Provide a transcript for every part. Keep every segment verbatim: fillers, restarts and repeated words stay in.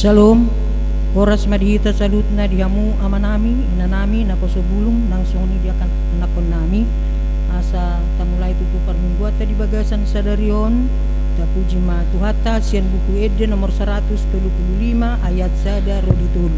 Syalom. Horas ma di hita saluhutna, di hamu amanami, inanami, naposo bulung, nang songon i di angka anakkonnami. Asa tamulai tutu parmingguanta di bagasan sadari on. Tapuji ma Tuhanta sian Buku Ende nomor saratus tolu pulu lima, ayat sada ro di tolu.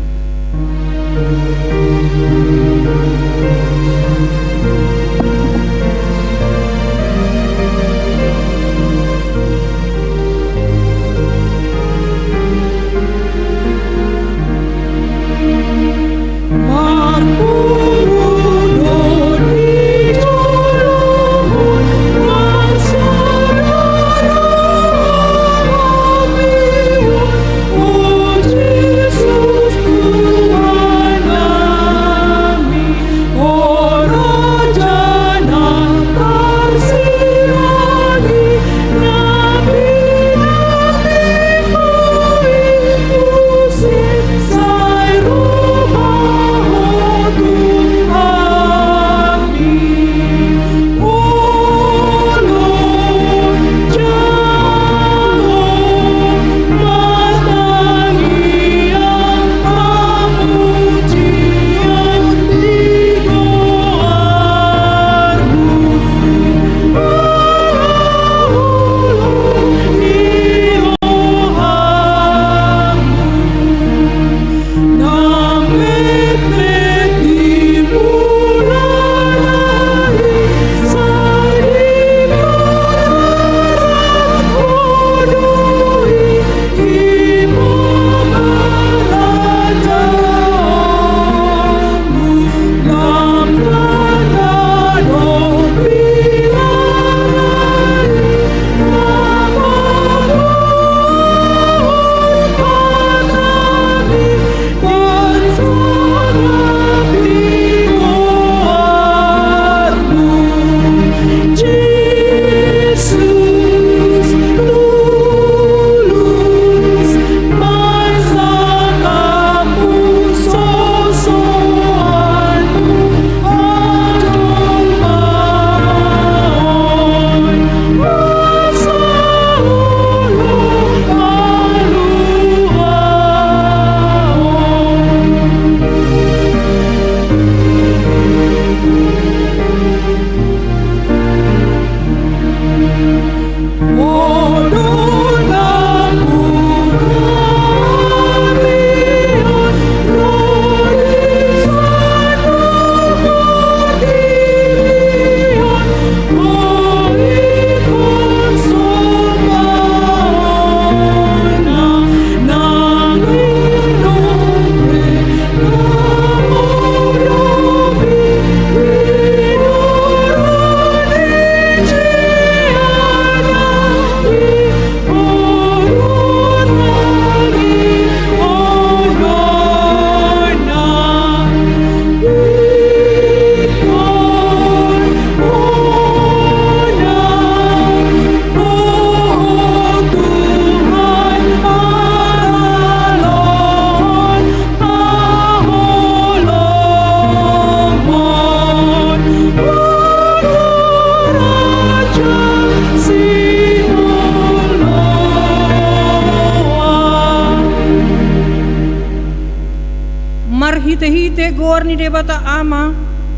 Marhitehite goar ni Debata Ama,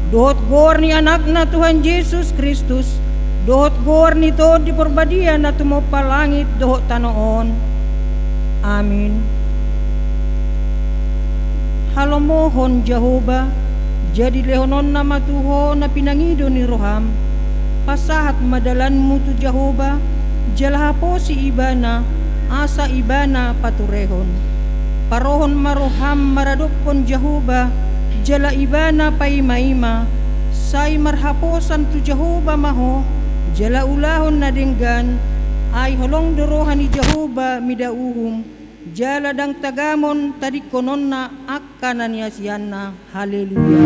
dohot goar ni Anakna Tuhan Jesus Kristus, dohot goar ni Tondi Parbadia na tumompa langit dohot tano on. Amin. Halomohon Jahowa, jadi lehononna ma tu ho na pinangido ni roham. Pasahat ma dalanmu tu Jahowa, jala haposi Ibana, asa Ibana paturehon. Parohon ma roham maradophon Jahowa, jala Ibana paimaima. Sai marhaposan tu Jahowa ma ho, jala ulahon na denggan. Ai holong do roha ni Jahowa mida uhum, jala ndang tagamon tadingkononna angka na niasianna. Haleluya.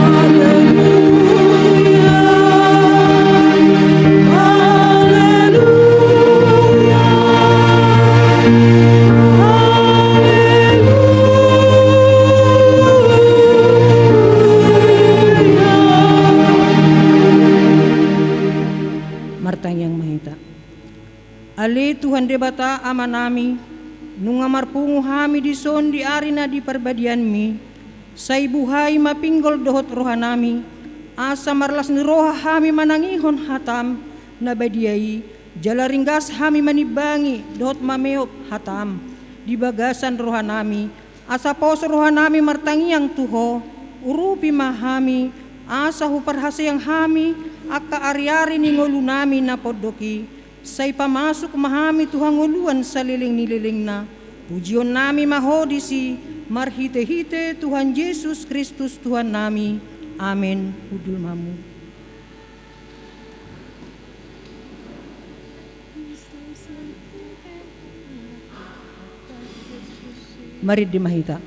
Haleluya. Haleluya. Haleluya. Martangiang ma hita. Ale Tuhan Debata Amanami, Nunga marpungu hami dison di ari na di parbadianmi, sai buhai ma pinggol dohot rohanami, asa marlas ni roha hami manangihon hatam na badia i, jala ringgas hami manimbangi dohot mameop hatam di bagasan rohanami, asa pos rohanami martangiang tu ho. Urupi ma hami, asa huparhaseang hami angka ari-ari ni ngolunami na pondok i, sai pamasuk ma hami tu hangoluan saleleng ni lelengna. Pujionnami ma ho disi, marhite-hite Tuhan Jesus Kristus Tuhannami. Amen. Hundul ma hamu. Marende ma hita.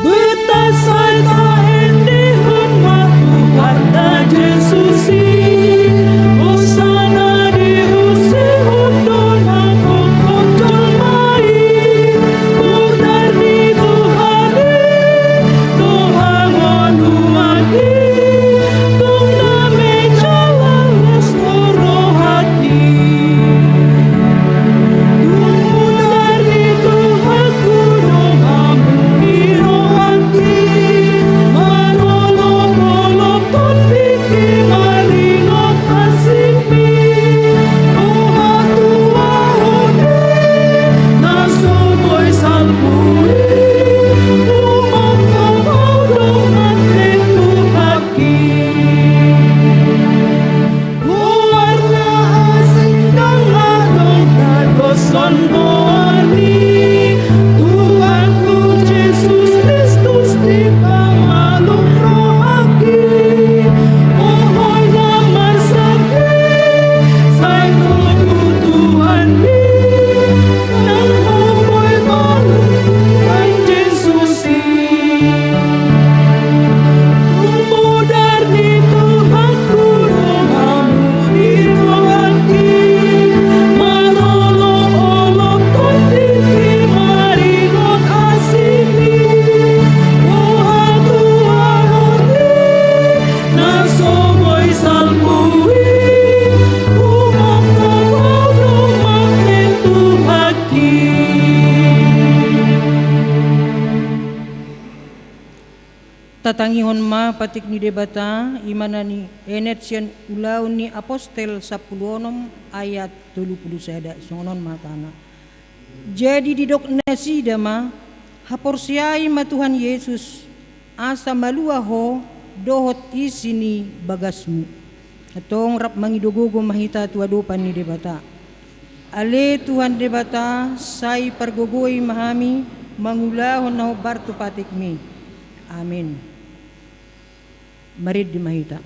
Beta sai taendehon ma Tuhanta Jesus i, hosana di husihon dongan hongkon jolma i. Putar ni Tuhan i, Tuhan manuan i, tung dame jala las do rohangki. Tung putar ni Tuhanku do mamungka rohangki, marolopolop tondingki maringot asingmi. Roha tuaon i na so boi salpu i, umangkop au do mate Tuhan. Goar na asing ndang adong na doshon goarmi. Tuhanku Jesus Kristus, dipamalum rohangki. Pohon na marsangkir sai tu Tuhanmi. Ndang huboi malum Tuhan Jesus. Mudar ni Tuhanku rohamu di rohangki, marolopolop tondingki maringot asingmi. Roha tuaon i na so boi salpu i, umangkop au do mate Tuhanki. Tatangihon ma patik ni Debata, i ma na nienet sian Ulaon ni Apostel sampulu onom ayat tolu pulu sada, songon on ma hatana. Jadi didok nasida ma, haporseai ma Tuhan Jesus, asa malua ho dohot isi ni bagasmu. Antong rap mangido gogo ma hita tu adopan ni Debata. Ale Tuhan Debata, sai pargogoi ma hami mangulahon na hombar tu patikmi. Amin. Marende ma hita.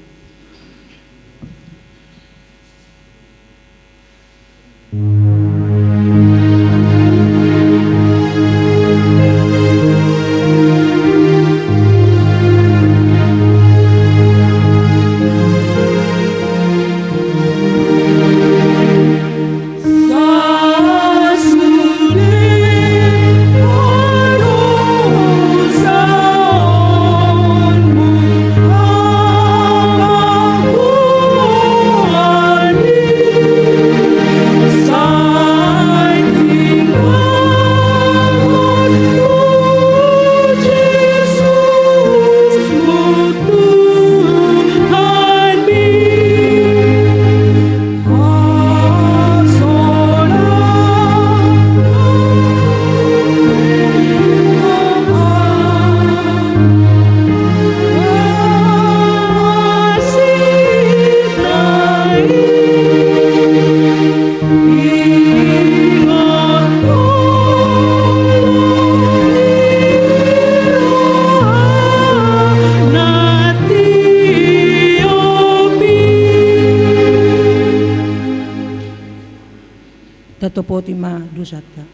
Tatopoti ma dosanta.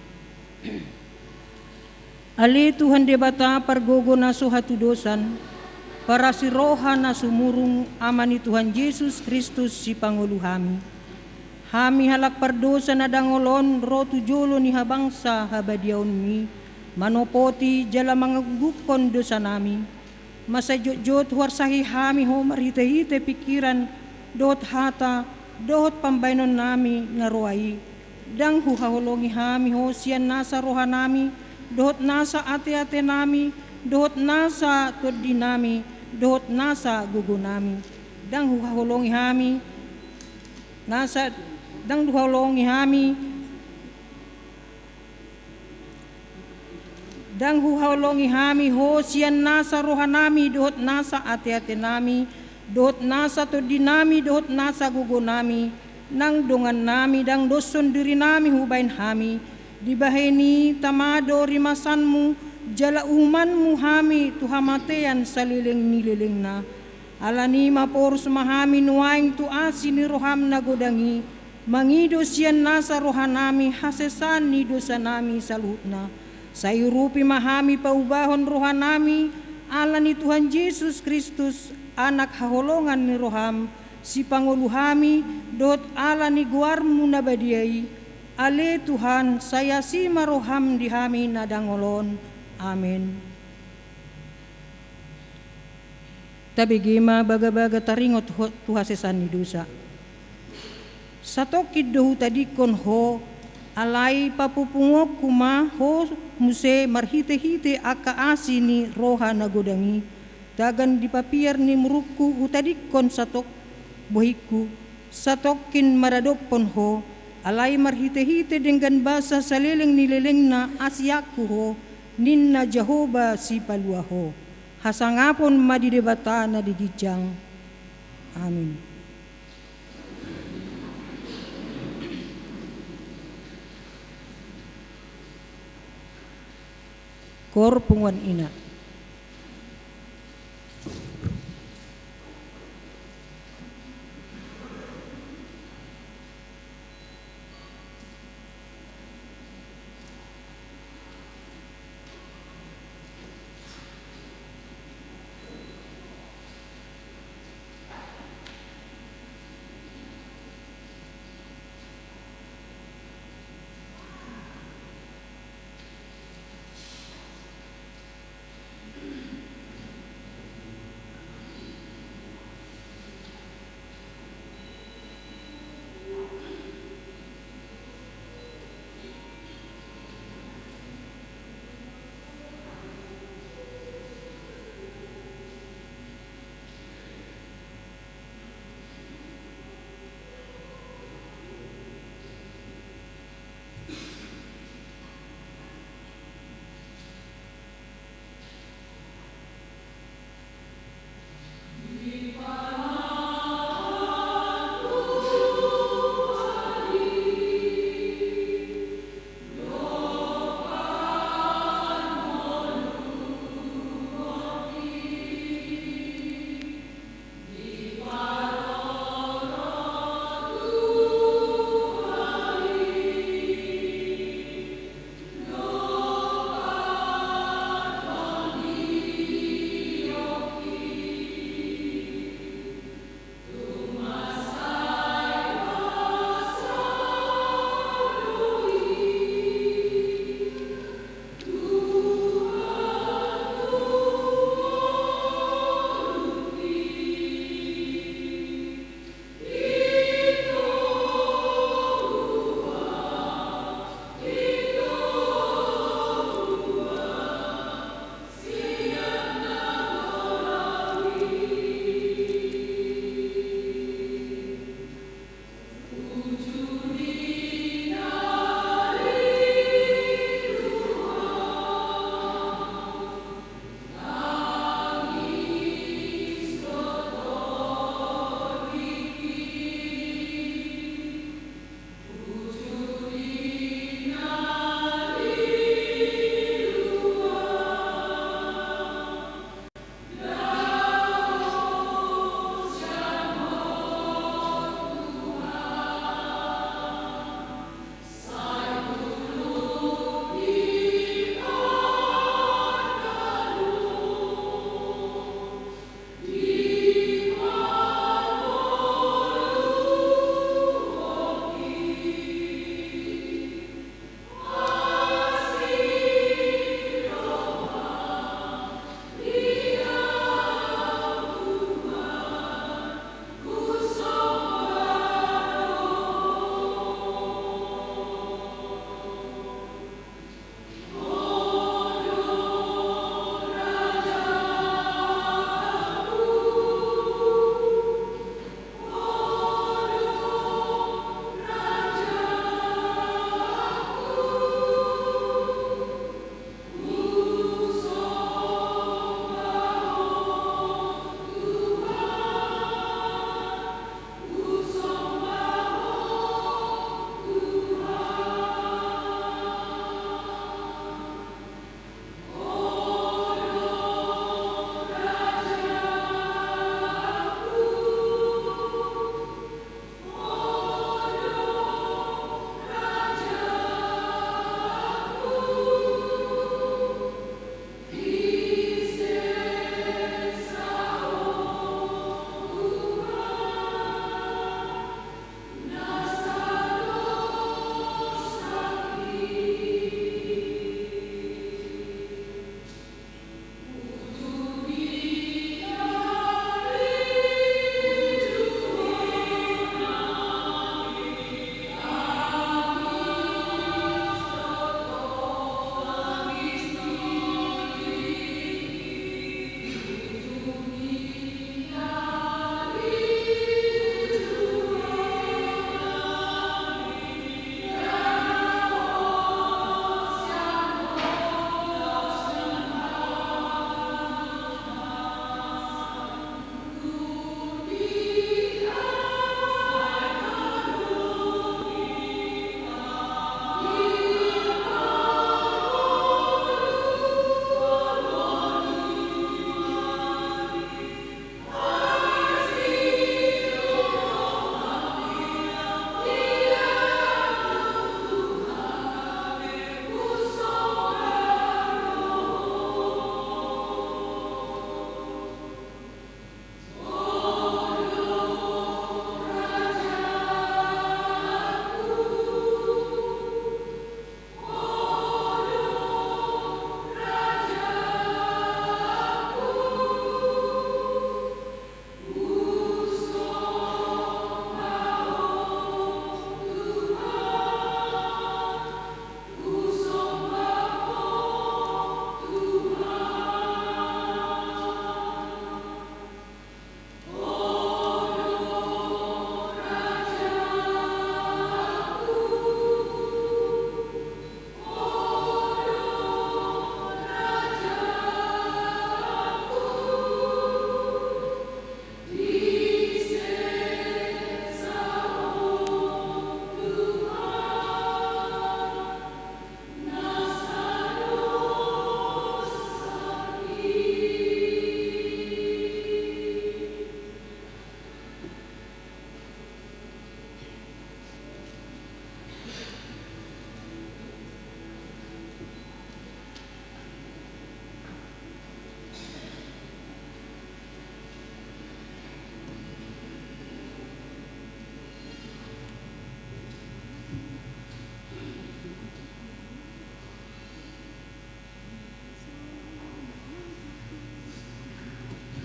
Ale Tuhan Debata pargogo na so hatudosan, parasi roha na sumurung, Ama ni Tuhan Jesus Kristus sipangolu hami. Hami halak pardosa na dangol on ro tu jolo ni habangsa habadiaonmi, manopoti jala manganggungkon dosanami. Mansai jotjot huarsahi hami Ho marhitehite pingkiran dohot hata dohot pambahenonnami na roa i. Ndang huhaholongi hami Ho sian nasa rohanami dohot nasa ateatenami dohot nasa tondinami dohot nasa gogonami. Ndang huhaholongi hami nasa, ndang huhaholongi hami Ndang huhaholongi hami Ho sian nasa rohanami dohot nasa ateatenami dohot nasa tondinami dohot nasa gogonami, nang dongannami ndang doshon dirinami hubahen hami. Dibahen i tama do rimasanmu jala uhumanmu hami tu hamatean saleleng ni lelengna. Alani i maporus ma hami nuaeng tu asi ni roham na godang i, mangido sian nasa rohanami hasesaan ni dosanami saluhutna. Sai urupi ma hami paubahon rohanami ala ni Tuhan Jesus Kristus, Anak haholongan ni roham, sipangolu hami, dohot ala ni goarmu na badia i. Ale Tuhan, sai asi ma roham di hami na dangol on. Amen. Tabege ma bagabaga taringot ho-, tu hasesaan ni dosa. Satongkin do hutadingkon Ho, alai papupunguonku ma Ho muse marhitehite angka asi ni roha na godang i. Tagan di papiar ni murukku hutadingkon satongkin bohingku, satongkin maradophon Ho, alai marhitehite denggan basa saleleng ni lelengna asianku Ho, ninna Jahowa Sipalua Ho. Hasangapon ma di Debata na di ginjang. Amin. Koor punguan ina.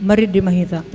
Marende ma hita.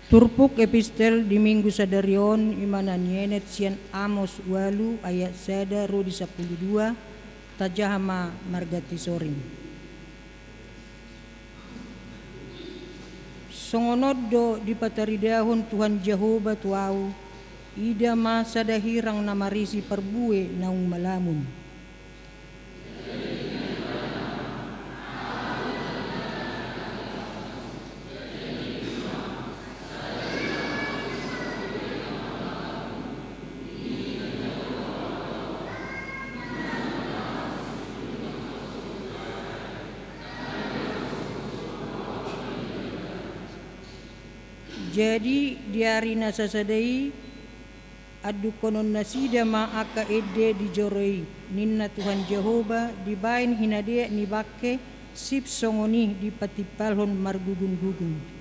Turpuk epistel di Minggu sadari on, i ma na nienet sian Amos ualu ayat sada ro di sampulu dua, tajaha ma marganti soring. Songon on do dipataridahon Tuhan Jahowa tu ahu, ida ma sada hirang na marisi parbue naung malamun. Jadi di ari na sasada i, andungkonon nasida ma angka ende di joro i, ninna Tuhan Jahowa, dibahen hinadeak ni bangke, sip songon i dipatimpalhon margugun-gugun.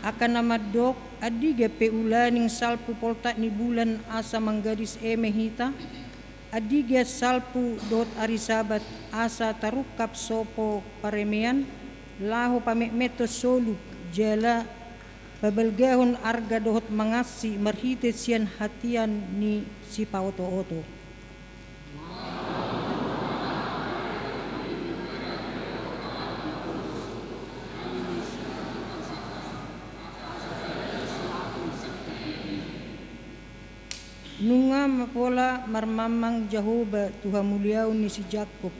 Angka na mandok, andigan pe ulaning salpu poltak ni bulan asa manggadis eme hita? Andigan salpu dohot ari Sabat asa tarungkap sopo paremean, laho pametmethon solup, jala pabalgahon arga dohot mangansi marhite sian hatian ni sipaoto-oto? Nunga ma pola marmamang Jahowa tu hamuliaon ni si Jakkob,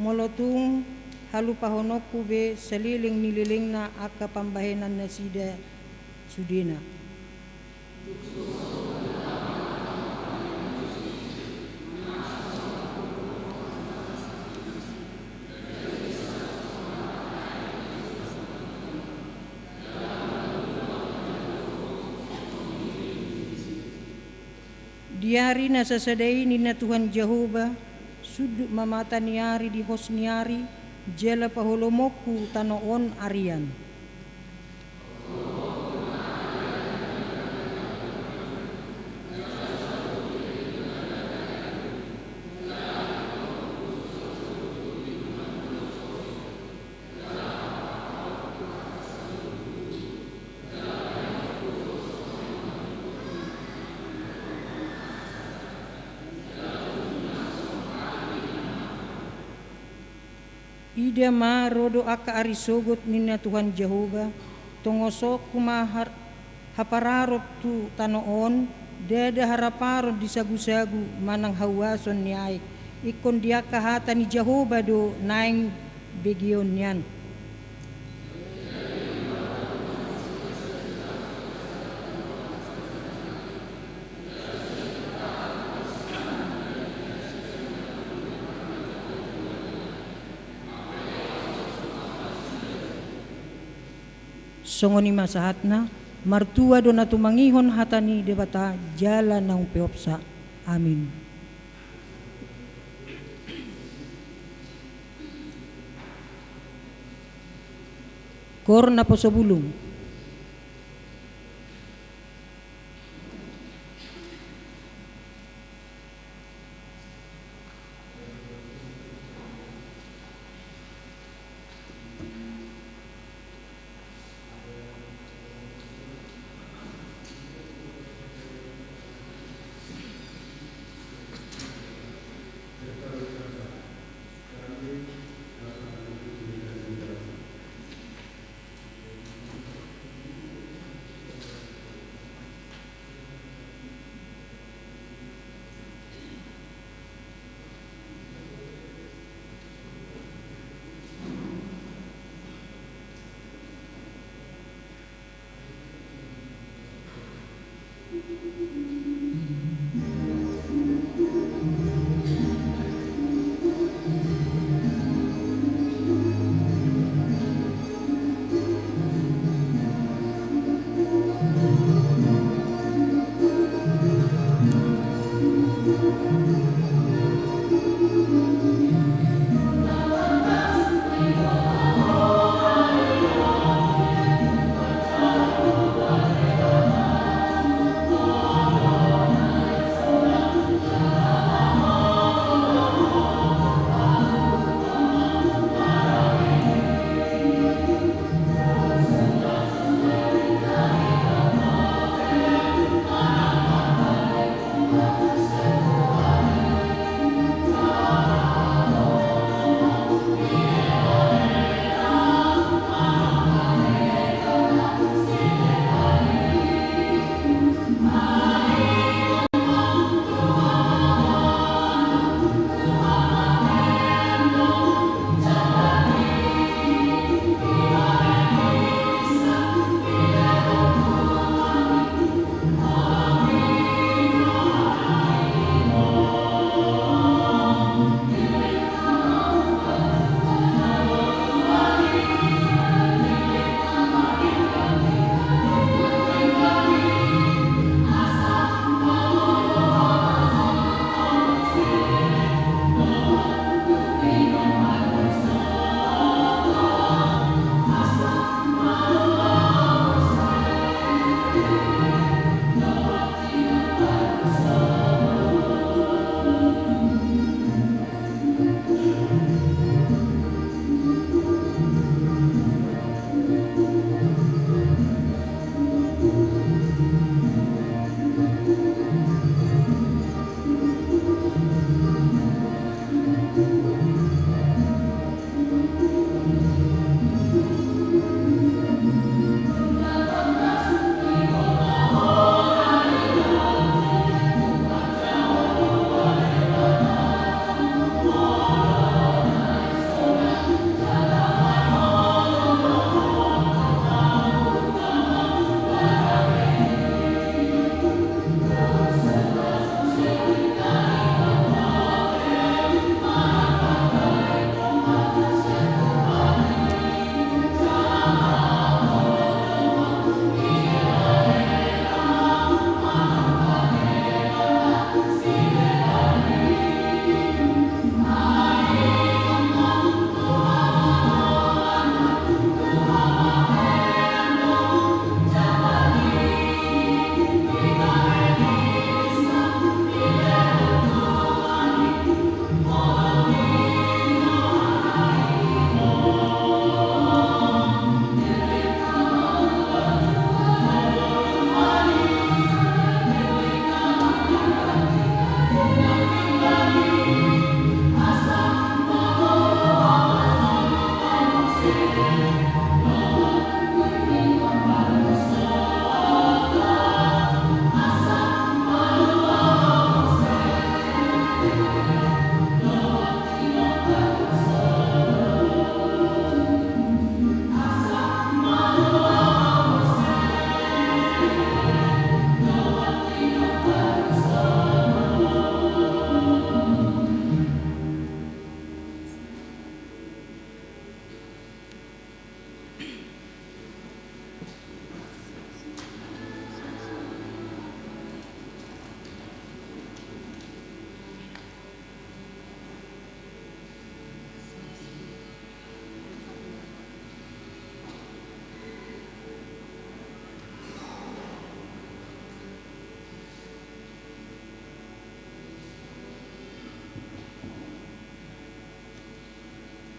molo tung halupahononku be saleleng ni lelengna angka pambahenan nasida sudena. Di ari na sasada i, ninna Tuhan Jahowa, sundut ma mata ni ari di hos ni ari, jala paholomonku tano on arian. Ida ma ro do angka ari sogot, ninna Tuhan Jahowa, tongon songon ma har-, hapararot tu tano on, ndada haraparon di sagusagu manang hauason ni aek. Ingkon di angka hata ni Jahowa do naeng begeon nian. Songon i ma sahatna, martua do na tumangihon hata ni Debata jala naung peopsa. Amin. Koor naposo bulung.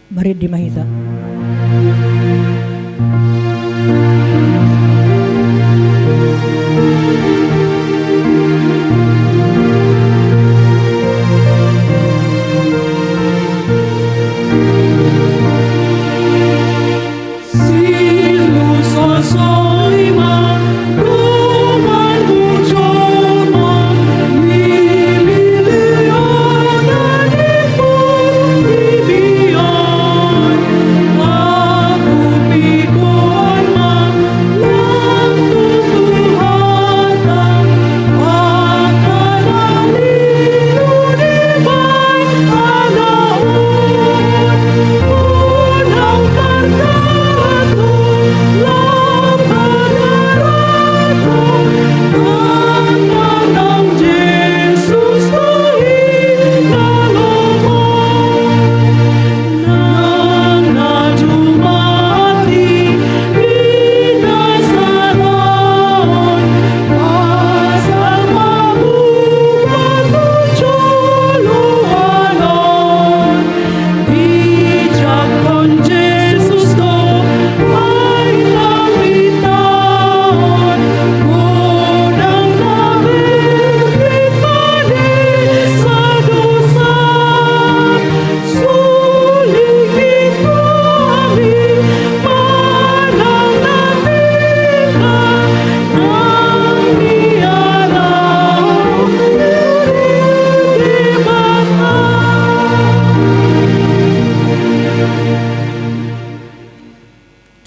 Marende ma hita.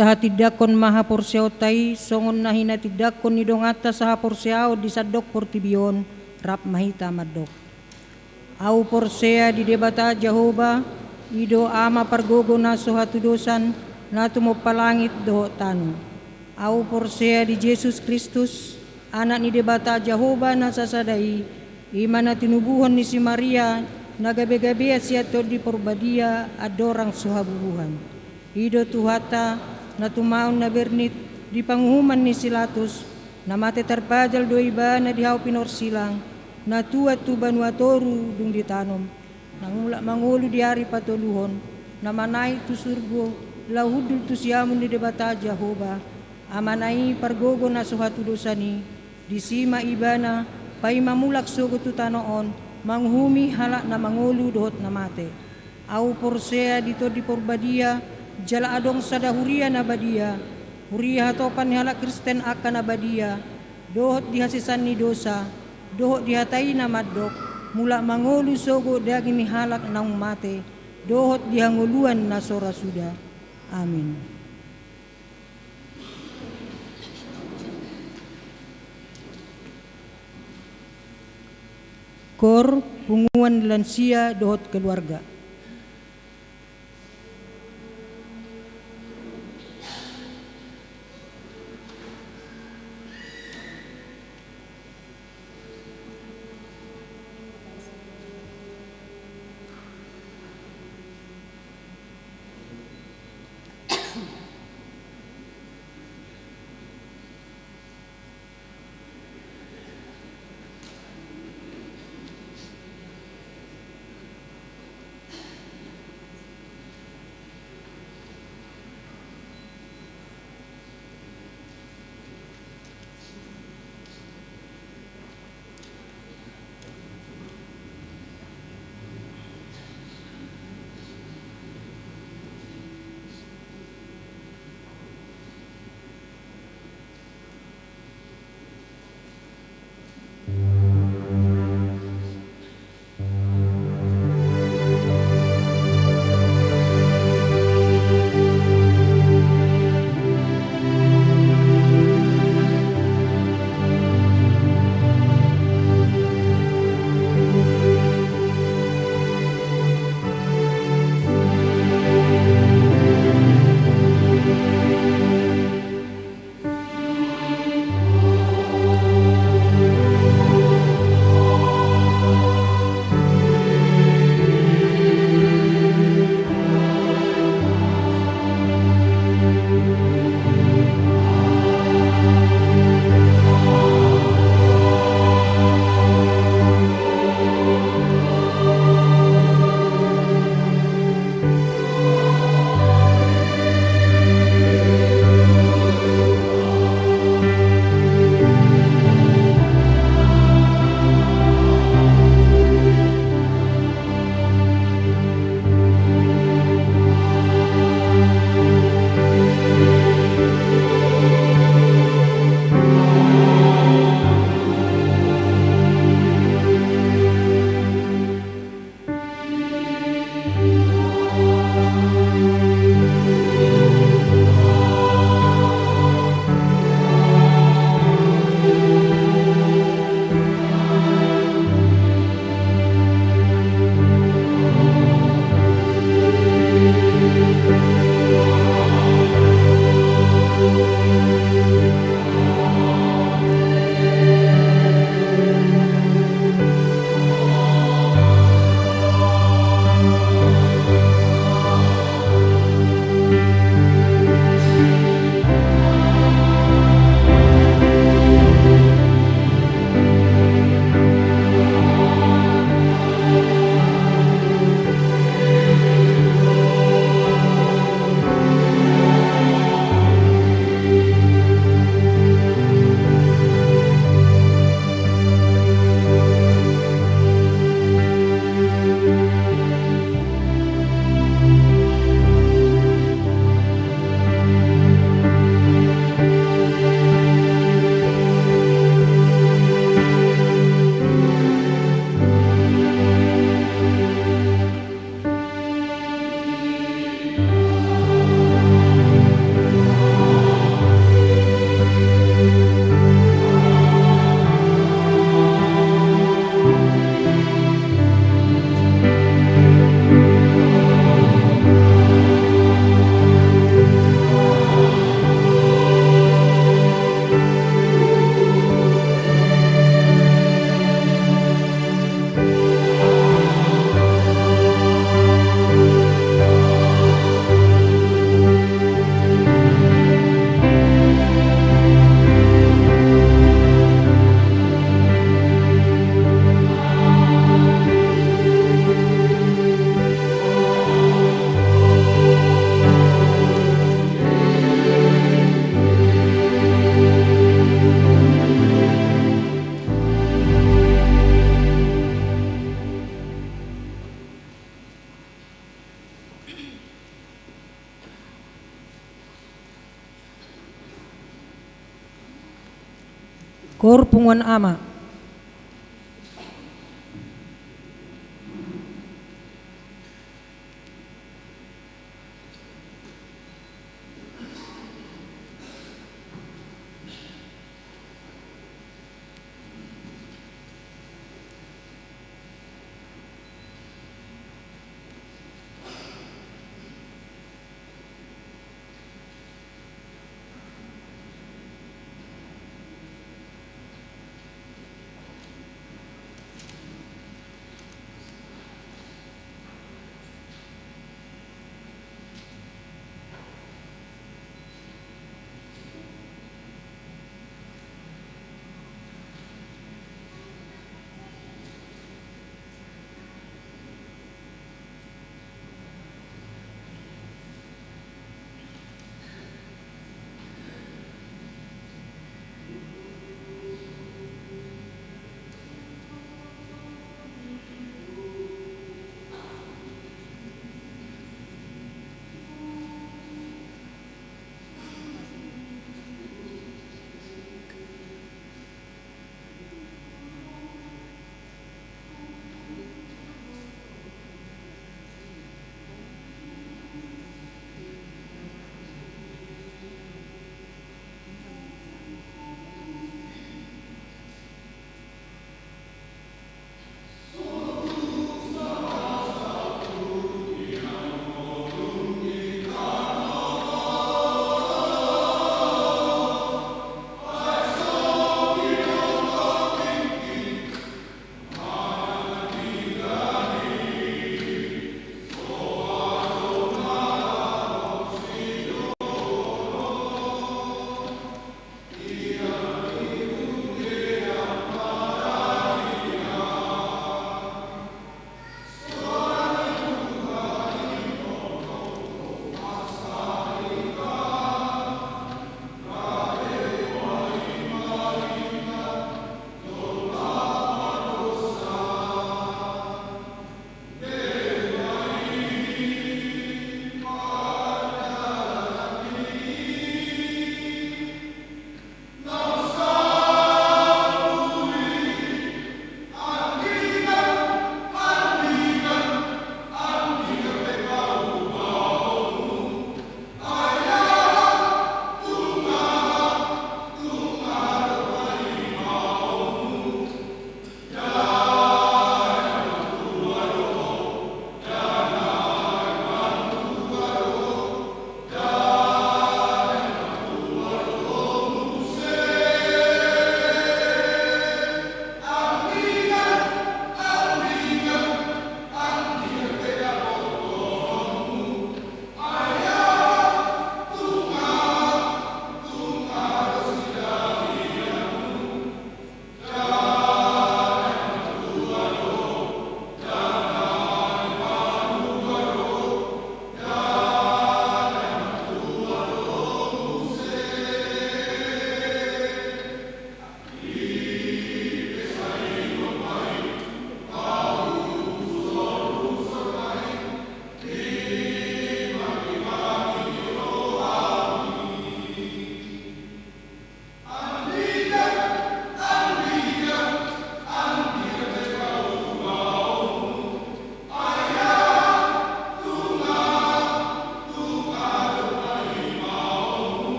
Tahatindangkon ma haporseaonta i songon na hinatindangkon ni donganta sahaporseaon di sandok portibi on. Rap ma hita mandok. Ahu porsea di Debata Jahowa, i do Ama pargogo na so hatudosan, na tumompa langit dohot tano. Ahu porsea di Jesus Kristus, Anak ni Debata Jahowa na sasada i, i ma na tinubuhon ni si Maria, na gabegabean sian Tondi Porbadia, andorang so habubuhan. I do Tuhanta, na tumaon na bernit di panguhuman ni si Latus, na mate tarpajal do ibana di hau pinorsilang, na tuat tu banua toru dung ditanom, na mulak mangolu di ari patoluhon, na manaek tu surgo, laho hundul tu siamun ni Debata Jahowa, Amana i pargogo na so hatudosan i, disi ma ibana, paima mulak sogot tu tano on, manguhumi halak na mangolu dohot na mate. Ahu porsea di Tondi Porbadia, jala adong sada huria na badia, huria hatopan ni halak Kristen angka na badia, dohot di hasesaan ni dosa, dohot di hata i na mandok, mulak mangolu sogot daging ni halak naung mate, dohot di hangoluan na so ra suda. Amin. Kor, punguan lansia dohot keluarga. Koor punguan ama.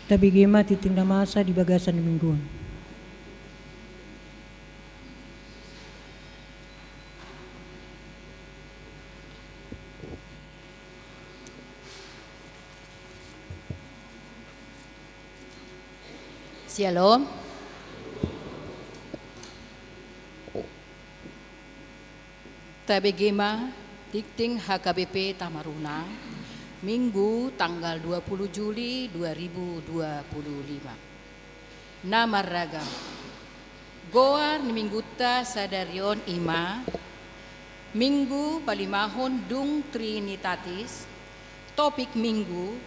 Tabege ma tingting na masa di bagasan ni minggu on. Syalom. Tabege ma tingting H K B P Tamarunang, Minggu tanggal dua puluh Juli dua ribu dua puluh lima. Na marragam. Goar ni minggunta sadari on i ma Minggu palimahon dung Trinitatis. Topik Minggu: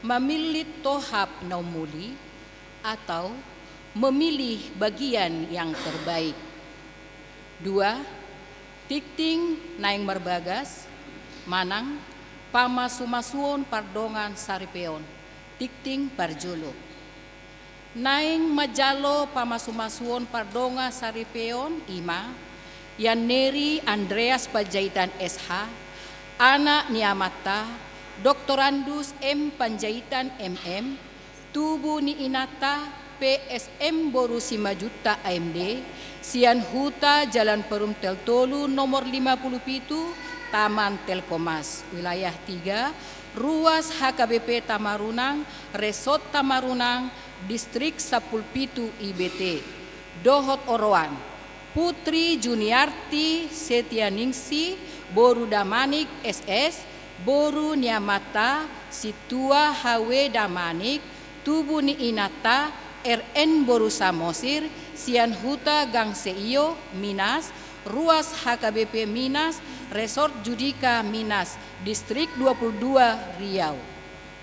Mamillit tohap na umuli atau memilih bagian yang terbaik. Dua, tingting naeng marbagas manang pamasumasuon pardongan saripeon, tingting parjolo. Naeng manjalo pamasumasuon pardongan saripeon i ma Yanneri Andreas Panjaitan S H, anak ni amanta Doktorandus M Panjaitan M M, tubu ni inanta P S M boru Simanjuntak A M D, sian Huta Jalan Perum Tel Tolu nomor lima puluh pitu, Taman Telkommas, wilayah tiga, Ruas H K B P Tamarunang, Resort Tamarunang, Distrik sampulu pitu I B T, dohot oroan: Putri Juniarti Setianingsih boru Damanik S S, boru ni amanta Sintua H W Damanik, tubu ni inanta R N boru Samosir, sian Huta Gang Seio, Minas, Ruas H K B P Minas, Resort Judika Minas, Distrik dua puluh dua, Riau.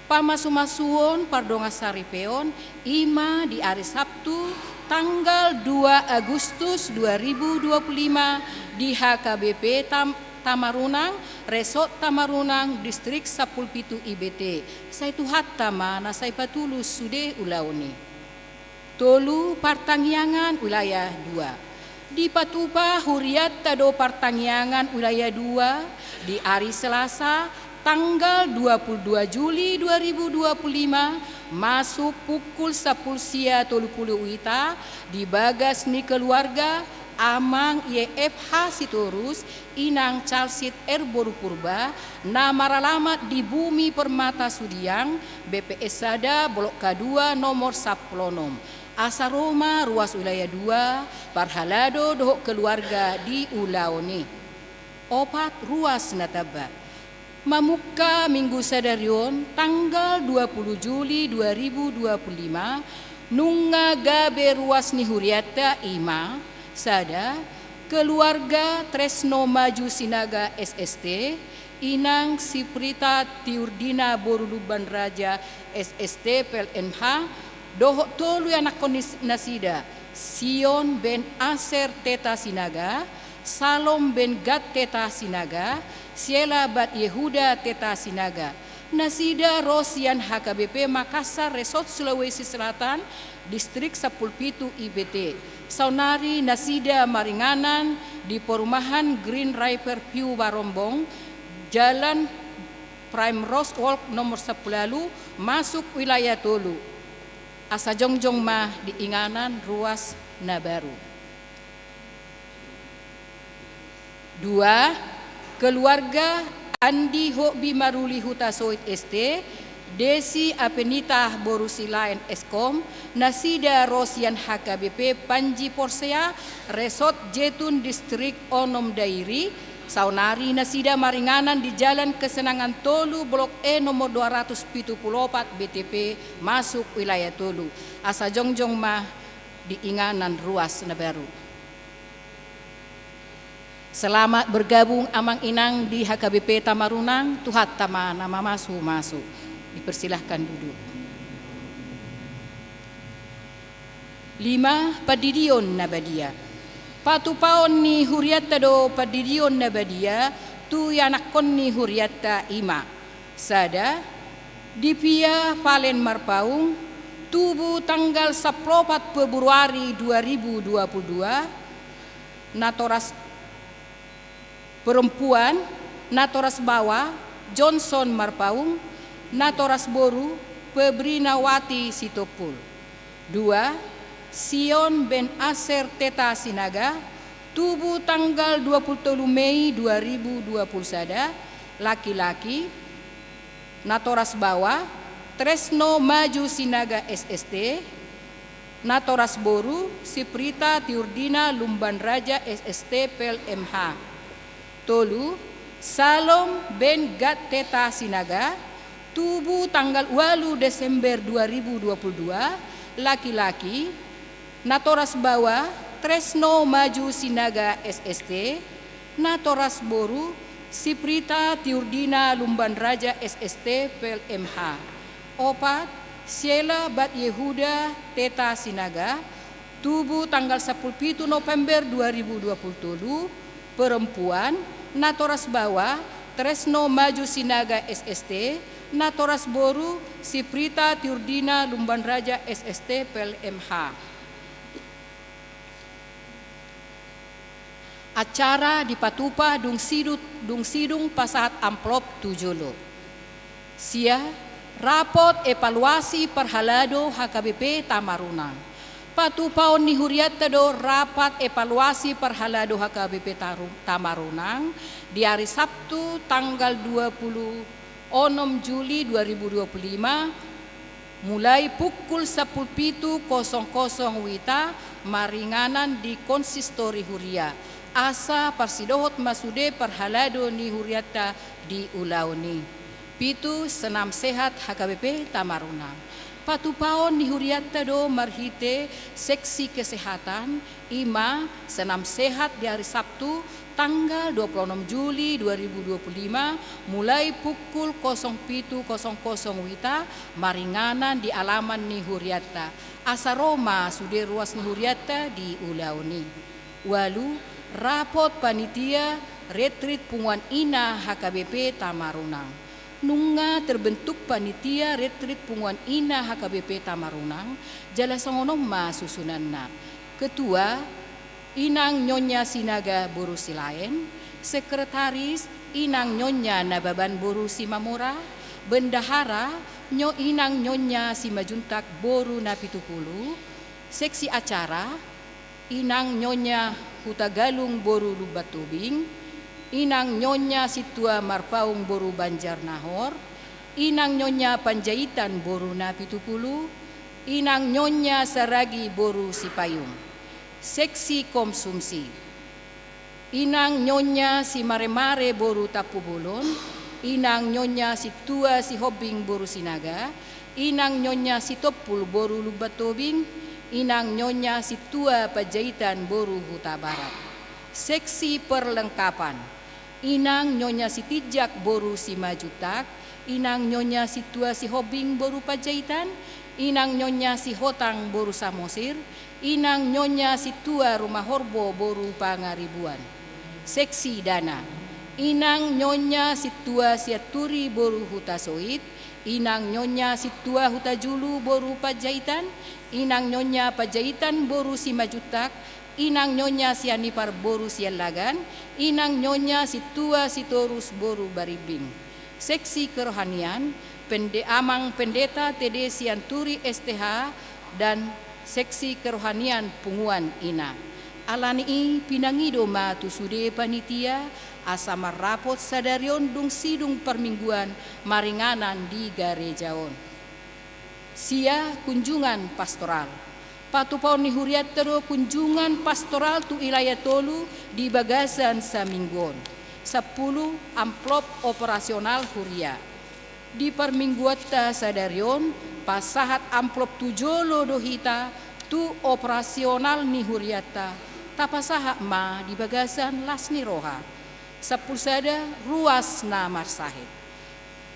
Pamasumasuon pardongan saripeon i ma di ari Sabtu tanggal dua Agustus dua ribu dua puluh lima di H K B P Tam-, Tamarunang, Resort Tamarunang, Distrik sampulu pitu I B T. Sai Tuhanta ma na sai patulus sude ulaon i. Tolu, partangiangan wilayah dua. Dipatupa hurianta do partangiangan wilayah dua di ari Selasa tanggal dua puluh dua Juli dua ribu dua puluh lima, masuk pukul sampulu sia tolu pulu wita, di bagas ni keluarga Amang Y F H Sitorus, Inang Calsit R boru Purba, na maralamat di Bumi Permata Sudiang, B P S sada, Blok K dua, nomor sampulu onom. Asa ro ma ruas wilayah dua, parhalado dohot keluarga di ulaon i. Opat, ruas na tamba. Mamungka Minggu sadari on, tanggal dua puluh Juli dua ribu dua puluh lima, nunga gabe ruas ni hurianta i ma: sada, keluarga Tresno Maju Sinaga S S T, Inang Siprita Tiurdina boru Lumban Raja S S T P L N H, dohot tolu ianakkon ni nasida, Sion ben Aser Teta Sinaga, Salom ben Gad Teta Sinaga, Siela bat Yehuda Teta Sinaga. Nasida ro sian H K B P Makassar, Resort Sulawesi Selatan, Distrik sampulu pitu I B T. Saonari nasida maringanan di perumahan Green River View Barombong, Jalan Primrose Walk nomor sampulu ualu, masuk wilayah tolu. Asa jongjong ma di inganan ruas na baru. Dua, keluarga Andi Hobby Maruli Hutasoit S T, Desi Apenita boru Silaen S Kom, nasida ro sian H K B P Panji Porsea, Resort Jetun, Distrik onom Dairi. Saonari nasida maringanan di Jalan Kesenangan tolu, Blok E, nomor dua ratus pitu pulu opat, B T P, masuk wilayah tolu. Asa jongjong ma di inganan ruas na baru. Selamat bergabung Amang Inang di H K B P Tamarunang, Tuhanta ma na mamasu-masu. Dipersilahkan duduk. Lima, pandidion na badia. Patupaon ni hurianta do pandidion na badia tu ianakkon ni hurianta i ma: sada, Dipia Valen Marpaung, tubu tanggal sampulu opat Februari dua ribu dua puluh dua, natoras perempuan, natoras baoa Johnson Marpaung, natoras boru Febrinawati Sitompul. Dua, Sion ben Aser Teta Sinaga, tubu tanggal dua pulu tolu Mei dua ribu dua pulu sada, laki-laki, natoras baoa, Tresno Maju Sinaga S S T, natoras boru, Siprita Tiurdina Lumban Raja S S T P L M H. Tolu, Salom ben Gad Teta Sinaga, tubu tanggal ualu Desember dua ribu dua pulu dua, laki-laki, natoras baoa, Tresno Maju Sinaga S S T, natoras boru, Siprita Tiurdina Lumban Raja S S T P L M H. Opat, Siela bat Yehuda Teta Sinaga, tubu tanggal sampulu pitu November dua ribu dua pulu tolu, perempuan, natoras baoa, Tresno Maju Sinaga S S T, natoras boru, Siprita Tiurdina Lumban Raja S S T P L M H. Acara dipatupa dung sidut-, dung sidung pasahat amplop tu jolo. Sia, rapot evaluasi parhalado H K B P Tamarunang. Patupaon ni hurianta do rapat evaluasi parhalado H K B P Taru-, Tamarunang di ari Sabtu tanggal dua pulu onom Juli dua ribu dua pulu lima, mulai pukul sampulu pitu kosong kosong wita maringanan di konsistori huria, asa parsidohot ma sude parhalado ni hurianta di ulaon i. Pitu, senam sehat H K B P Tamarunang. Patupaon ni hurianta do marhite seksi kesehatan, i ma senam sehat di ari Sabtu, tanggal dua pulu onom Juli dua ribu dua pulu lima, mulai pukul kosong pitu kosong kosong wita, maringanan di alaman ni hurianta. Asa ro ma sude ruas ni hurianta di ulaon i. Ualu, rapot panitia retrit punguan ina H K B P Tamarunang. Nunga terbentuk panitia retrit punguan ina H K B P Tamarunang, jala songon on ma susunanna. Ketua, Inang Nyonya Sinaga boru Silaen, sekretaris, Inang Nyonya Nababan boru Simamora, bendahara, nyo-, Inang Nyonya Simajuntak boru Napitupulu, seksi acara, Inang Nyonya Hutagalung boru Lumbantobing, Inang Nyonya Sintua Marpaung boru Banjarnahor, Inang Nyonya Panjaitan boru Napitupulu, Inang Nyonya Saragi boru Sipayung. Seksi konsumsi. Inang Nyonya Simaremare boru Tampubolon, Inang Nyonya Sintua Sihombing boru Sinaga, Inang Nyonya Sitompul boru Lumbantobing, Inang Nyonya Sintua Panjaitan boru Hutabarat. Seksi perlengkapan. Inang Nyonya Sitinjak boru Simajuntak, Inang Nyonya Sintua Sihombing boru Panjaitan, Inang Nyonya Sihotang boru Samosir, Inang Nyonya Sintua Rumahorbo boru Pangaribuan. Seksi dana. Inang Nyonya Sintua Sianturi boru Hutasoit, Inang Nyonya Sintua Hutajulu boru Panjaitan, Inang Nyonya Panjaitan boru Simajuntak, Inang Nyonya Sianipar boru Siallagan, Inang Nyonya Sintua Sitorus boru Barimbing. Seksi kerohanian, pende-, Amang Pendeta T D Sianturi S T H dan seksi kerohanian punguan ina. Alani i pinangido ma tu sude panitia, asa marrapot sadari on dung sidung parmingguan maringanan di gareja on. Sia, kunjungan pastoral. Patupaon ni hurianta do kunjungan pastoral tu wilayah tolu di bagasan saminggu on. Sampulu, amplop operasional huria. Di parmingguanta sadari on, pasahat amplop tu jolo do hita tu operasional ni hurianta, tapasahat ma di bagasan las ni roha. Sampulu sada, ruas na marsahit.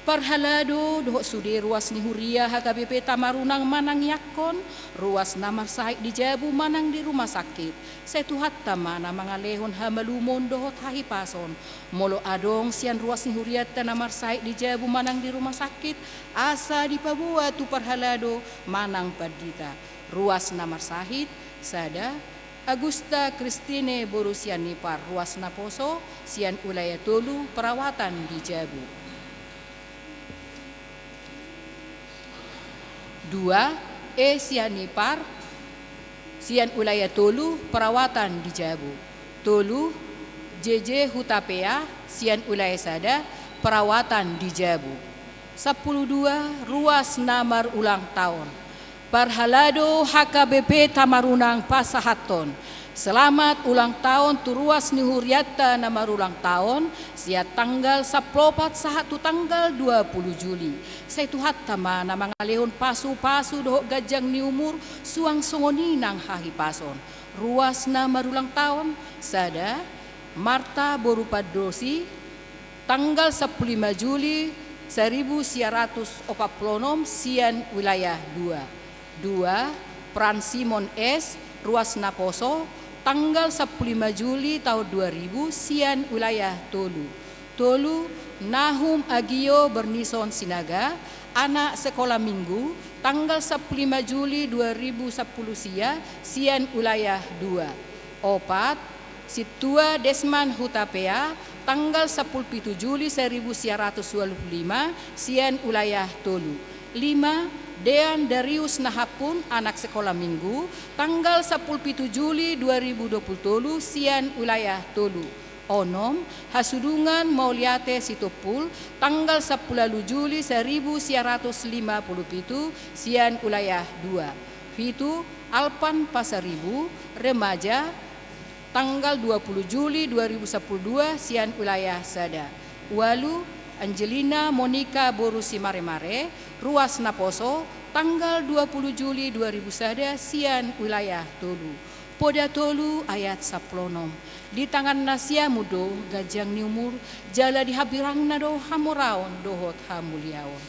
Parhalado dohot sude ruas ni huria H K B P Tamarunang manang iangkon ruas na marsahit di jabu manang di rumah sakit, sai Tuhanta ma na mangalehon hamalumon dohot hahipason. Molo adong sian ruas ni hurianta na marsahit di jabu manang di rumah sakit, asa dipaboa tu parhalado manang pandita. Ruas na marsahit, sada, Agusta Christine boru Sianipar, ruas naposo, sian wilayah tolu, perawatan di jabu. Dua, E Sianipar, sian wilayah tolu, perawatan di jabu. Tolu, J J Hutapea, sian wilayah sada, perawatan di jabu. Sampulu dua, ruas na marulang taon. Parhalado H K B P Tamarunang pasahathon selamat ulang taon tu ruas ni hurianta na marulang taon, sian tanggal sampulu opat sahat tu tanggal dua pulu Juli. Sai Tuhanta ma na mangalehon pasupasu dohot ganjang ni umur, suang songon i nang hahipason. Ruas na marulang taon, sada, Marta boru Pandosi, tanggal sampulu lima Juli seribu sia ratus opat pulu onom, sian wilayah dua. Dua, Pran Simon S, ruas naposo, tanggal sampulu lima Juli taon dua ribu, sian wilayah tolu. Tolu, Nahum Agio Bernison Sinaga, anak sekolah minggu, tanggal sampulu lima Juli dua ribu sampulu sia, sian wilayah dua. Opat, Sintua Desman Hutapea, tanggal sampulu pitu Juli seribu sia ratus ualu pulu lima, sian wilayah tolu. Lima, Dean Darius Nahampun, anak sekolah minggu, tanggal sampulu pitu Juli dua ribu dua pulu tolu, sian wilayah tolu. Onom, Hasudungan Mauliate Sitompul, tanggal sampulu ualu Juli seribu sia ratus lima pulu pitu, sian wilayah dua. Pitu, Alpan Pasaribu, remaja, tanggal dua pulu Juli dua ribu sampulu dua, sian wilayah sada. Ualu, Angelina Monica boru Simaremare, ruas naposo, tanggal dua pulu Juli dua ribu sada, sian wilayah tolu. Poda tolu ayat sampulu onom. Di tangan na siamun do ganjang ni umur, jala di hambirangna do hamoraon dohot hamuliaon.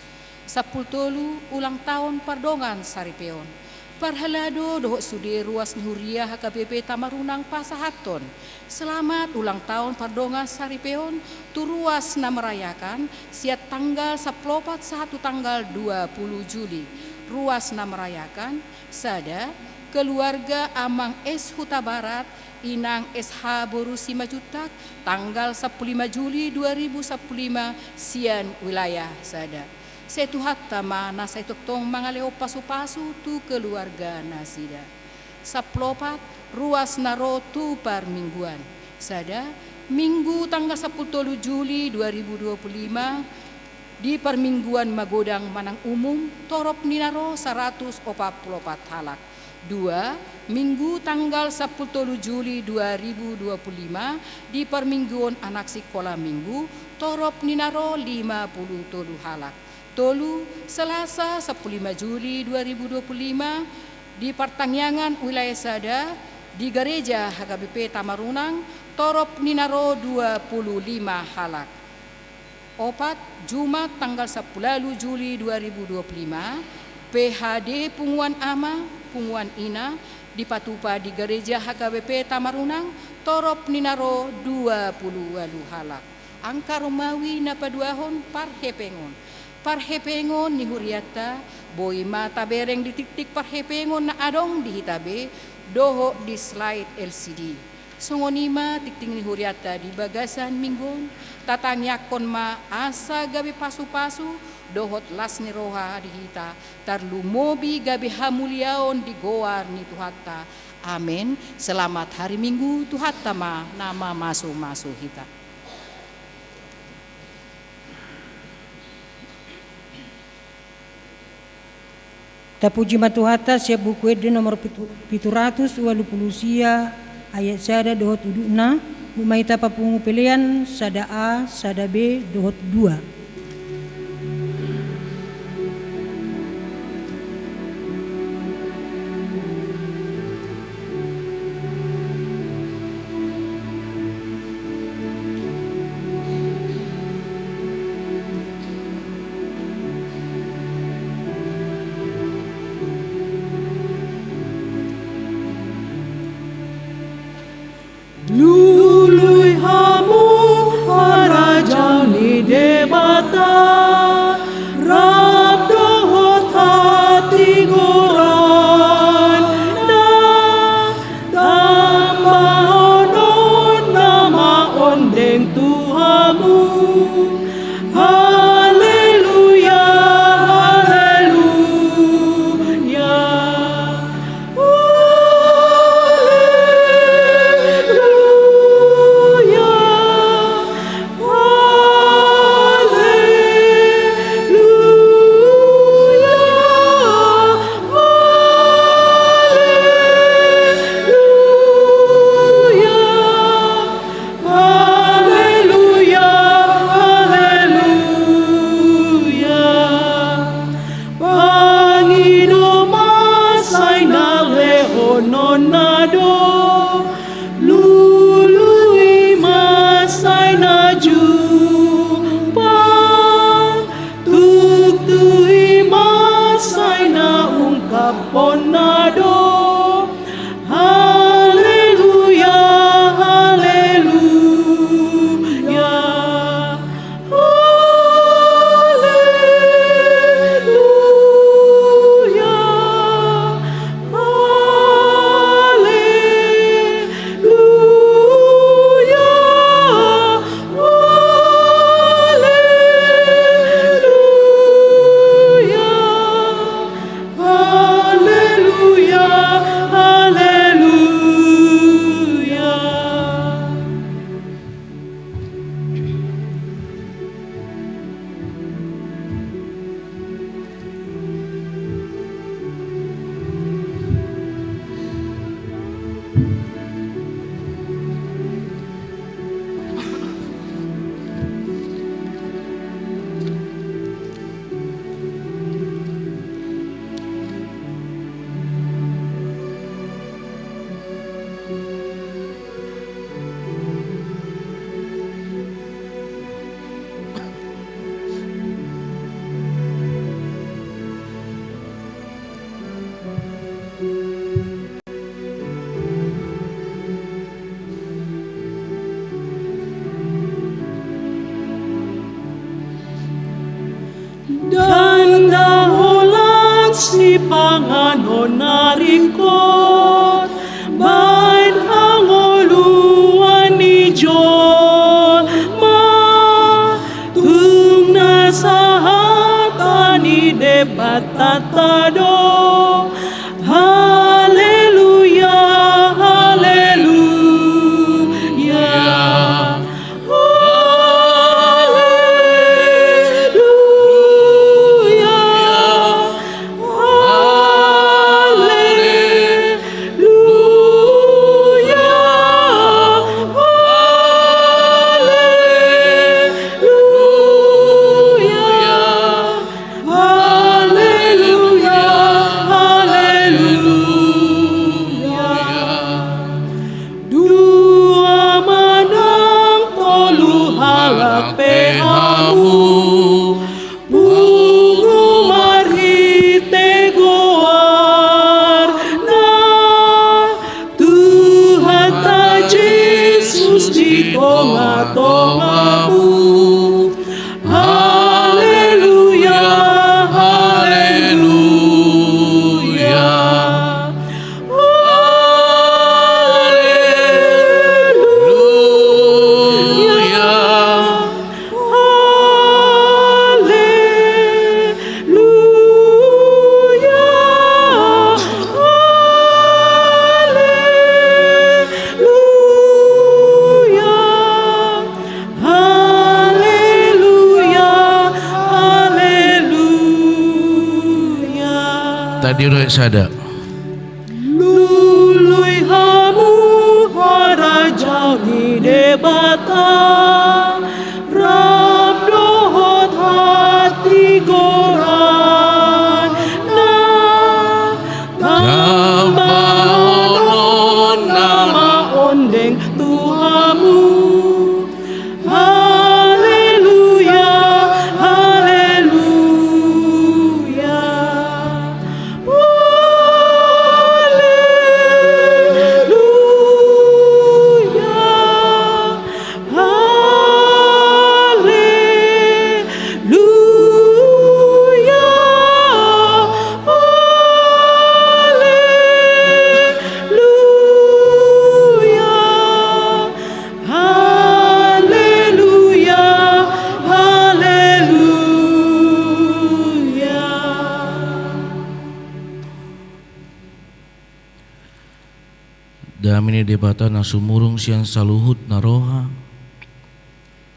Sampulu tolu, ulang taon pardongan saripeon. Parhalado dohot sude ruas ni huria H K B P Tamarunang pasahathon selamat ulang taon pardongan saripeon tu ruas na merayakan, sian tanggal sampulu opat sahat tu tanggal dua pulu Juli. Ruas na merayakan, sada, keluarga Amang S Hutabarat, Inang S H boru Simanjuntak, tanggal sampulu lima Juli dua ribu sampulu lima, sian wilayah sada. Sai Tuhanta ma na sai tongtong mangalehon pasupasu tu keluarga nasida. Sampulu opat, ruas na ro tu parmingguan. Sada, Minggu tanggal sampulu tolu Juli dua ribu dua pulu lima, di parmingguan magodang manang umum, torop ni na ro saratus opat pulu opat halak. Dua, Minggu tanggal sampulu tolu Juli dua ribu dua pulu lima, di parmingguon anak sikola minggu, torop ni na ro lima pulu tolu halak. Tolu, Selasa sampulu lima Juli dua ribu dua puluh lima, di partangiangan wilayah sada, di gareja H K B P Tamarunang, torop ni na ro dua puluh lima halak. Opat, Jumat tanggal sampulu ualu Juli dua ribu dua puluh lima, P H D punguan ama, punguan ina, dipatupa di gareja H K B P Tamarunang, torop ni na ro dua puluh ualu halak. Angka romawi na paduahon parhepengon. Parhepengon ni hurianta, boi ma tabereng di tingting parhepengon na adong di hita be, dohot di slide L C D. Songon i ma tingting ni hurianta di bagasan minggu on, tatangiangkon ma asa gabe pasupasu, dohot las ni roha di hita, tarlumobi gabe hamuliaon di goar ni Tuhanta. Amen. Selamat hari Minggu, Tuhanta ma na mamasumasu hita. Tapuji ma Tuhanta sian Buku Ende nomor pitu, pitu ratus ualu pulu sia, ayat sada dohot udutna, umai tapapungu pelean sada A, sada B, dohot dua. Lului hamu harajaon ni Debata, rap dohot hatigoranna, tambahononna ma ondeng tu hamu. Haleluya, haleluya. Hona do. Haleluya, haleluya, haleluya, haleluya, haleluya. Haleluya, haleluya. Ndang holan sipanganon na ringkot baen hangoluan ni jolma, tung na sahata ni Debatanta do. Haleluya, haleluya, haleluya, haleluya, haleluya. Haleluya, haleluya. Dua manang tolu halak pe hamu, pungu marhite goarna, Tuhanta Jesus di tongatongamu. Haleluya, haleluya, haleluya, haleluya, haleluya. Haleluya, haleluya. Tadi roek sada. Lului hamu harajaon ni Debata, rap dohot hatigoranna, tambahononna ma ondeng tu hamu. Haleluya, haleluya, haleluya, haleluya, haleluya. Haleluya, haleluya. Dame ni Debata na sumurung sian saluhut na roha,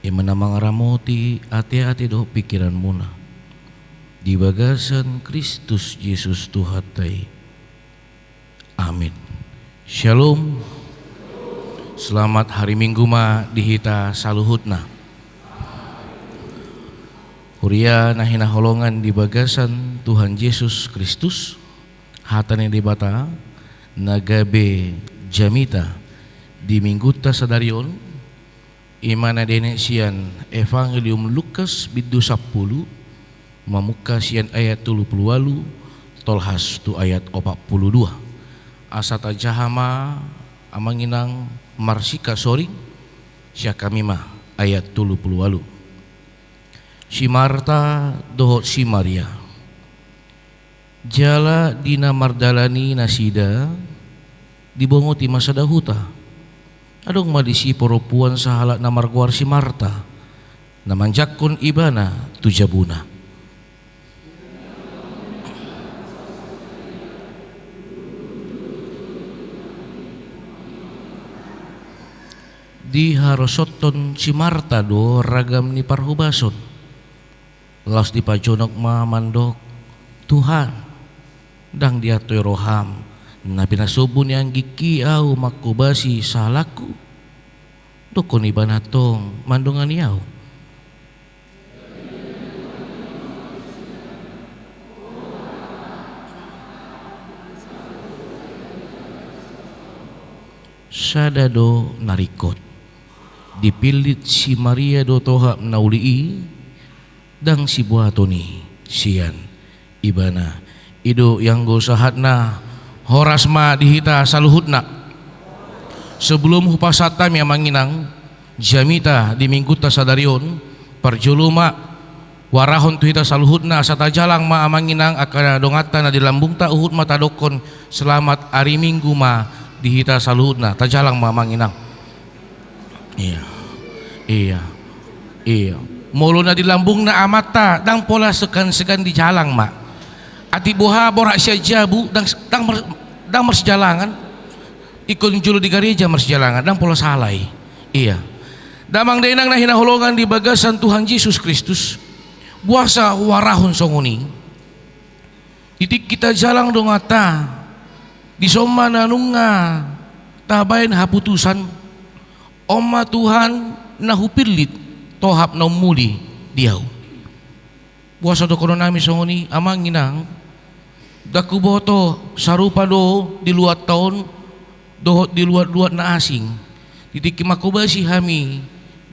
i ma na mangaramoti ateate dohot pingkiranmuna di bagasan Kristus Jesus Tuhanta i. Amin. Shalom. Selamat hari Minggu ma di hita saluhutna. Huria na hinaholongan di bagasan Tuhan Jesus Kristus, hata ni Debata na gabe jamita di Minggunta sadari on, i ma na dienet sian Evangelium Lukas bindu sampulu, mamungka sian ayat tolu pulu ualu tolhas tu ayat opat pulu dua. Asa tajaha ma amang inang marsika soring, sian hami ma ayat tolu pulu ualu. Si Marta dohot si Maria. Jala di na mardalan i nasida, dibongoti ma sada huta. Adong ma disi parompuan sahalak na margoar si Marta, na manjangkon ibana tu jabuna. Diharosonhon si Marta do ragam ni parhobason. Laos dipajonok ma mandok, "Tuhan, ndang diantoi roham na pinasombu ni anggingki ahu manghobasi sahalakku?" Dokhon ibana tong mandongani ahu. Sada do na ringkot. Dipillit si Maria do tohap na uli i, ndang sibuaton i sian ibana. I do ianggo sahatna. Horas ma di hita saluhutna. Sebelum hupasahat hami amang inang jamita di minggunta sadari on, parjolo ma huarahon tu hita saluhutna asa tajalang ma amang inang angka donganta na di lambungta, huhut ma tadokhon selamat ari Minggu ma di hita saluhutna. Tajalang ma amang inang. Iya. Iya. Iya. Molo na di lambungna amanta, ndang pola segan-segan dijalang ma. Atik boha borat sian jabu, ndang, ndang mar-, ndang marsijalangan. Ingkon jolo di gareja marsijalangan, ndang pola sala i. Iya. Damang dainang na hinaholongan di bagasan Tuhan Jesus Kristus, boasa huarahon songon i? Di tingki tajalang donganta, dison ma na nunga tabaen haputusan, on ma Tuhan na hupillit, tohap na umuli di ahu. Boasa dohonon nami songon i, amang inang, ndang huboto sarupa do di luatta on, dohot di luat-luat na asing. Di tingki manghobasi hami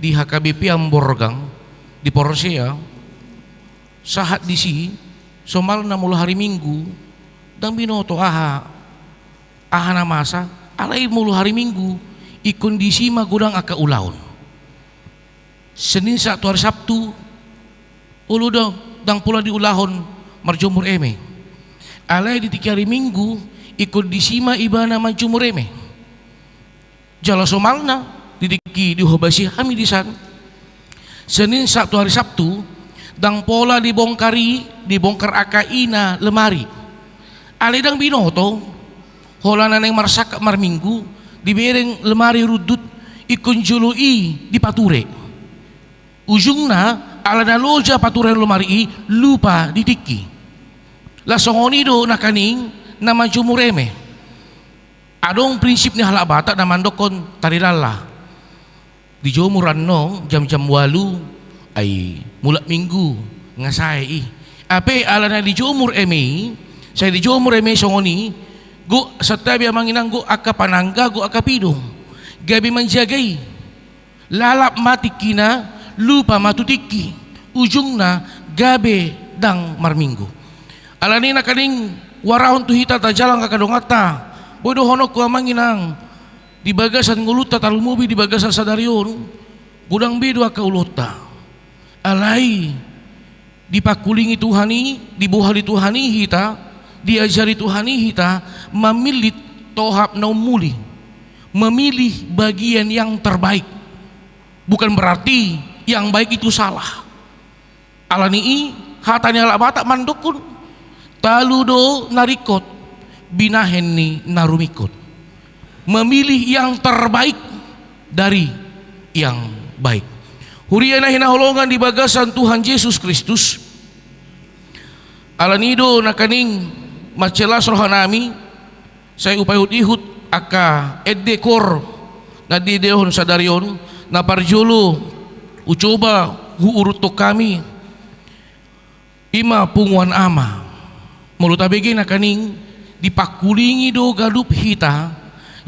di H K B P Amborgang, di Porsea, sahat disi, somalna molo hari Minggu, ndang binoto aha, aha na masa, alai molo hari Minggu, ingkon disi ma godang angka ulaon. Senin sahat tu hari Sabtu, olo do, ndang pola diulahon marjomur eme. Alai di tingki hari Minggu, ingkon disi ma ibana manjomur eme. Jala somalna, di tingki dihobasi hami disan, Senin sahat tu hari Sabtu, ndang pola dibongkar i, dibongkar angka i na lemari. Alai ndang binoto, holan na naeng marsangkap marminggu, dibereng lemari rundut, ingkon jolo i dipature. Ujungna, ala na loja paturean lemari i, lupa di tingki. Laos songon i do nangkaning na manjomur eme. Adong prinsip ni halak Batak na mandokhon tarilala. Dijomur annon jam-jam ualu, ai mulak Minggu, nga sae i. Hape ala na dijomur eme i, sai dijomur eme i songon i, gok santabi amang inang, gok angka panangga, gok angka pidong. Gabe manjaga i. Lalap ma tingkina, lupa ma tu tingki. Ujungna gabe ndang marminggu. Alani i nangkaning huarahon tu hita tajalang angka donganta. Boi dohononku amang inang, di bagasan ngolunta tarlumobi di bagasan sadari on, godang be do angka ulaonta. Alai, dipangkulingi Tuhan i, dibohali Tuhan i hita, diajari Tuhan i hita, mamillit tohap na umuli. Memilih bagian yang terbaik. Bukan berarti yang baik itu salah. Alani i, hata ni halak Batak mandokhon, talu do na ringkot, binahen ni na rumingkot. Memilih yang terbaik dari yang baik. Huria na hinaholongan di bagasan Tuhan Jesus Kristus, alani i do nangkaning mansai las rohanami, sai hupaihut-ihut angka ende koor na diendehon sadari on, na parjolo hucoba huuruthon hami, i ma punguan ama. Molo tabege nangkaning dipangkulingi do ganup hita,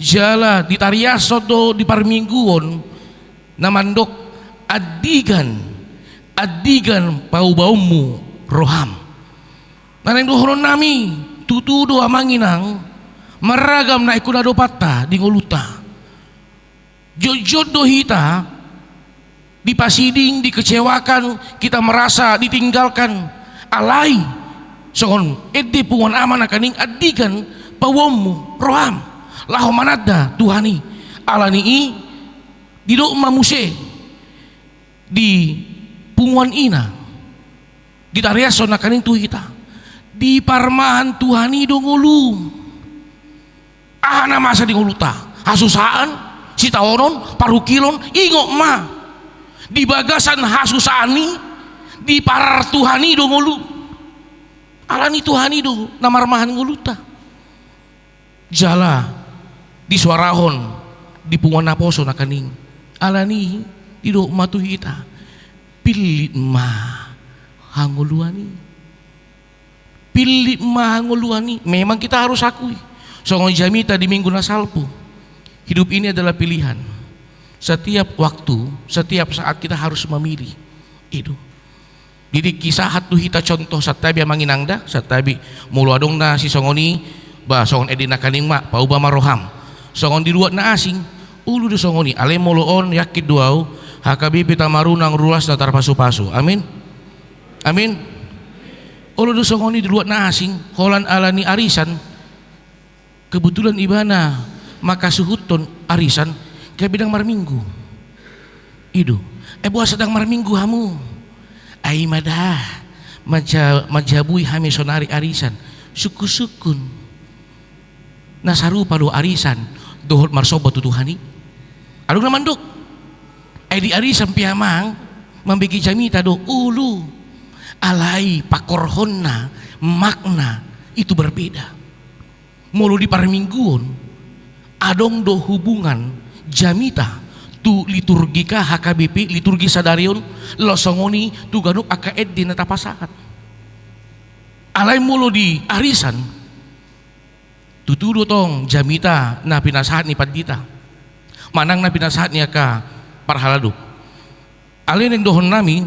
jala ditariashon do di parmingguon, na mandok andigan, andigan paubaonmu roham. Na naeng dohononnami, Tutu do amang inang, marragam na ingkon adopanta di ngolunta. Jotjot do hita dipasiding, dikecewakan, kita merasa ditinggalkan. Alai songon ende punguan ama nangkaning, andigan pauaonmu roham laho mananda Tuhan i. Alani i didok ma muse di punguan ina, ditariashon nangkaning tu hita, diparmahan Tuhan i do ngolum. Aha na masa di ngolunta? Hasusaan, sitaonon, parungkilon, ingot ma, di bagasan hasusaan i, diparar Tuhan i do ngolum. Alani Tuhan i do na marmahan ngolunta. Jala disuarahon di punguan naposo nangkaning. Alani i didok ma tu hita, pillit ma hangoluan i. Pillit ma hangoluan i. Memang kita harus akui, songon jamita di minggu na salpu, hidup ini adalah pilihan. Setiap waktu, setiap saat kita harus memilih. Itu. Jadi, disahat tu hita contoh, santabi amang inang da, santabi, molo adong na sisongon i, ba songon ende nangkaning ma, pauba ma roham. Songon di luat na asing, olo do songon i, alai molo on yakin do au, H K B P Tamarunang ruas na tarpasupasu. Amin. Amin. Olo do songon i di luat na asing, holan alani arisan, kebetulan ibana mangkasuhuthon arisan, gabe ndang marminggu. I do. Eh, boasa ndang marminggu hamu? Ai ima da, manja-, manjabui hami sonari arisan. Sungkunsungkun. Na sarupa do arisan dohot marsomba tu Tuhan i? Adong na mandok. Ai di arisan pe amang, mambege jamita do, olo. Alai pangkorhonna, makna, itu berbeda. Molo di parmingguon, adong do hubungan jamita tu liturgika H K B P, liturgi sadari on, laos songon i tu ganup angka ende na tapasahat. Alai molo di arisan, tutu do tong jamita na pinasahat ni pandita, manang na pinasahat ni angka parhalado. Alai naeng dohonon nami,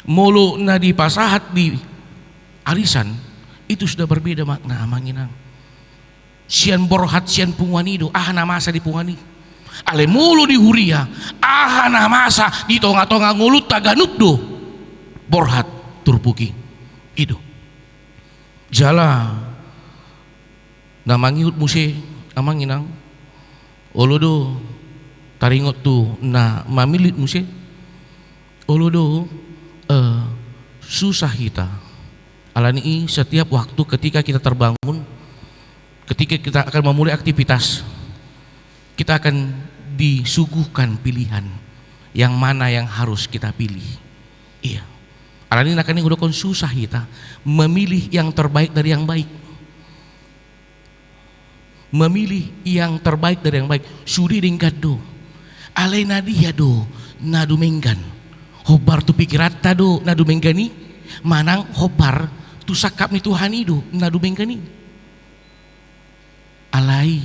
molo na dipasahat di arisan, itu sudah berbeda makna, amang inang. Sian borhat, sian punguan i do, aha na masa di punguan i. Alai molo di huria, aha na masa di tongatonga ngolunta ganup do borhat turpuk i. I do. Jala na mangihut muse, amang inang, olo do taringot tu na mamillit muse, olo do, eh, susah hita. Alani i, setiap waktu ketika kita terbangun, ketika kita akan memulai aktivitas, kita akan disuguhkan pilihan yang mana yang harus kita pilih. Iya. Alani i nangkaning hudokhon, susah hita memilih yang terbaik dari yang baik. Memilih yang terbaik dari yang baik, sude denggan do. Alai na dia do na dumenggan? Hombar tu pikiranta do na dumenggan i, manang hombar tu sangkap ni Tuhan i do na dumenggan i? Alai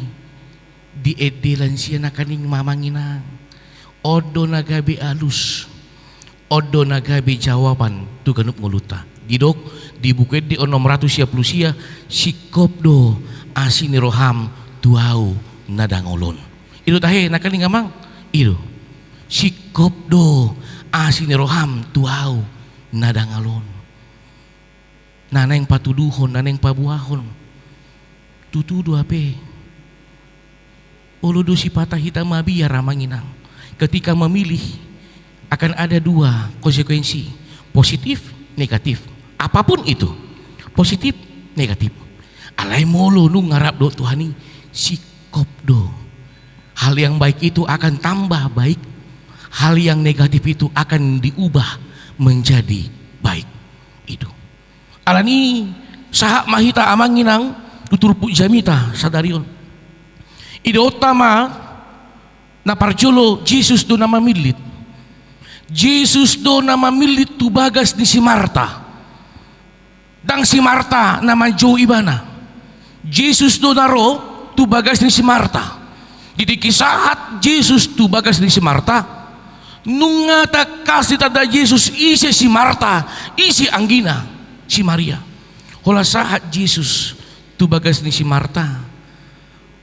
di ende lansia nangkaning, amang inang, on do na gabe alus, on do na gabe jawaban tu ganup ngolunta. Didok di Buku Ende onom ratus sia pulu sia, singkop do asi ni roham tu ahu na dangol on. I do tahe nangkaning, amang? I do. Singkop do asi ni roham tu ahu na dangol on. Na naeng patuduhon, na naeng paboahon. Tutu do hape. Olo do sipata hita mabiar, amang inang. Ketika memilih, akan ada dua konsekuensi, positif, negatif. Apapun itu, positif, negatif. Alai molo nunga rap dohot Tuhan i, singkop do. Hal yang baik itu akan tambah baik. Hal yang negatif itu akan diubah menjadi baik. I do. Alani i, sahat ma hita, amang inang, tu turpuk jamita sadari on. Idaonta ma, na parjolo, Jesus do na mamillit. Jesus do na mamillit tu bagas ni si Marta. Ndang si Marta na manjou ibana. Jesus do na ro tu bagas ni si Marta. Di tingki sahat Jesus tu bagas ni si Marta, nunga tangkas ditanda Jesus ise si Marta, ise anggina si Maria. Holan sahat Jesus tu bagas ni si Marta.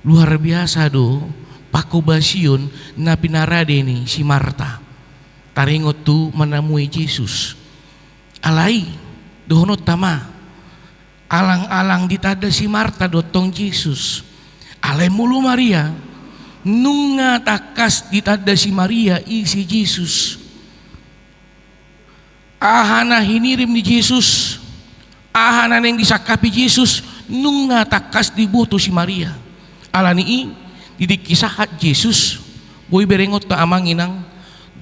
Luar biasa do pangkobasion na pinarade ni si Marta. Taringot tu manamui Jesus. Alai, dohononta ma, alang-alang ditanda si Marta do tong Jesus. Alai molo Maria, nunga tangkas ditanda si Maria ise Jesus. Aha na hinirim ni Jesus, aha na naeng disangkapi Jesus, nunga tangkas diboto si Maria. Alani i, di tingki sahat Jesus, boi berengonta amang inang,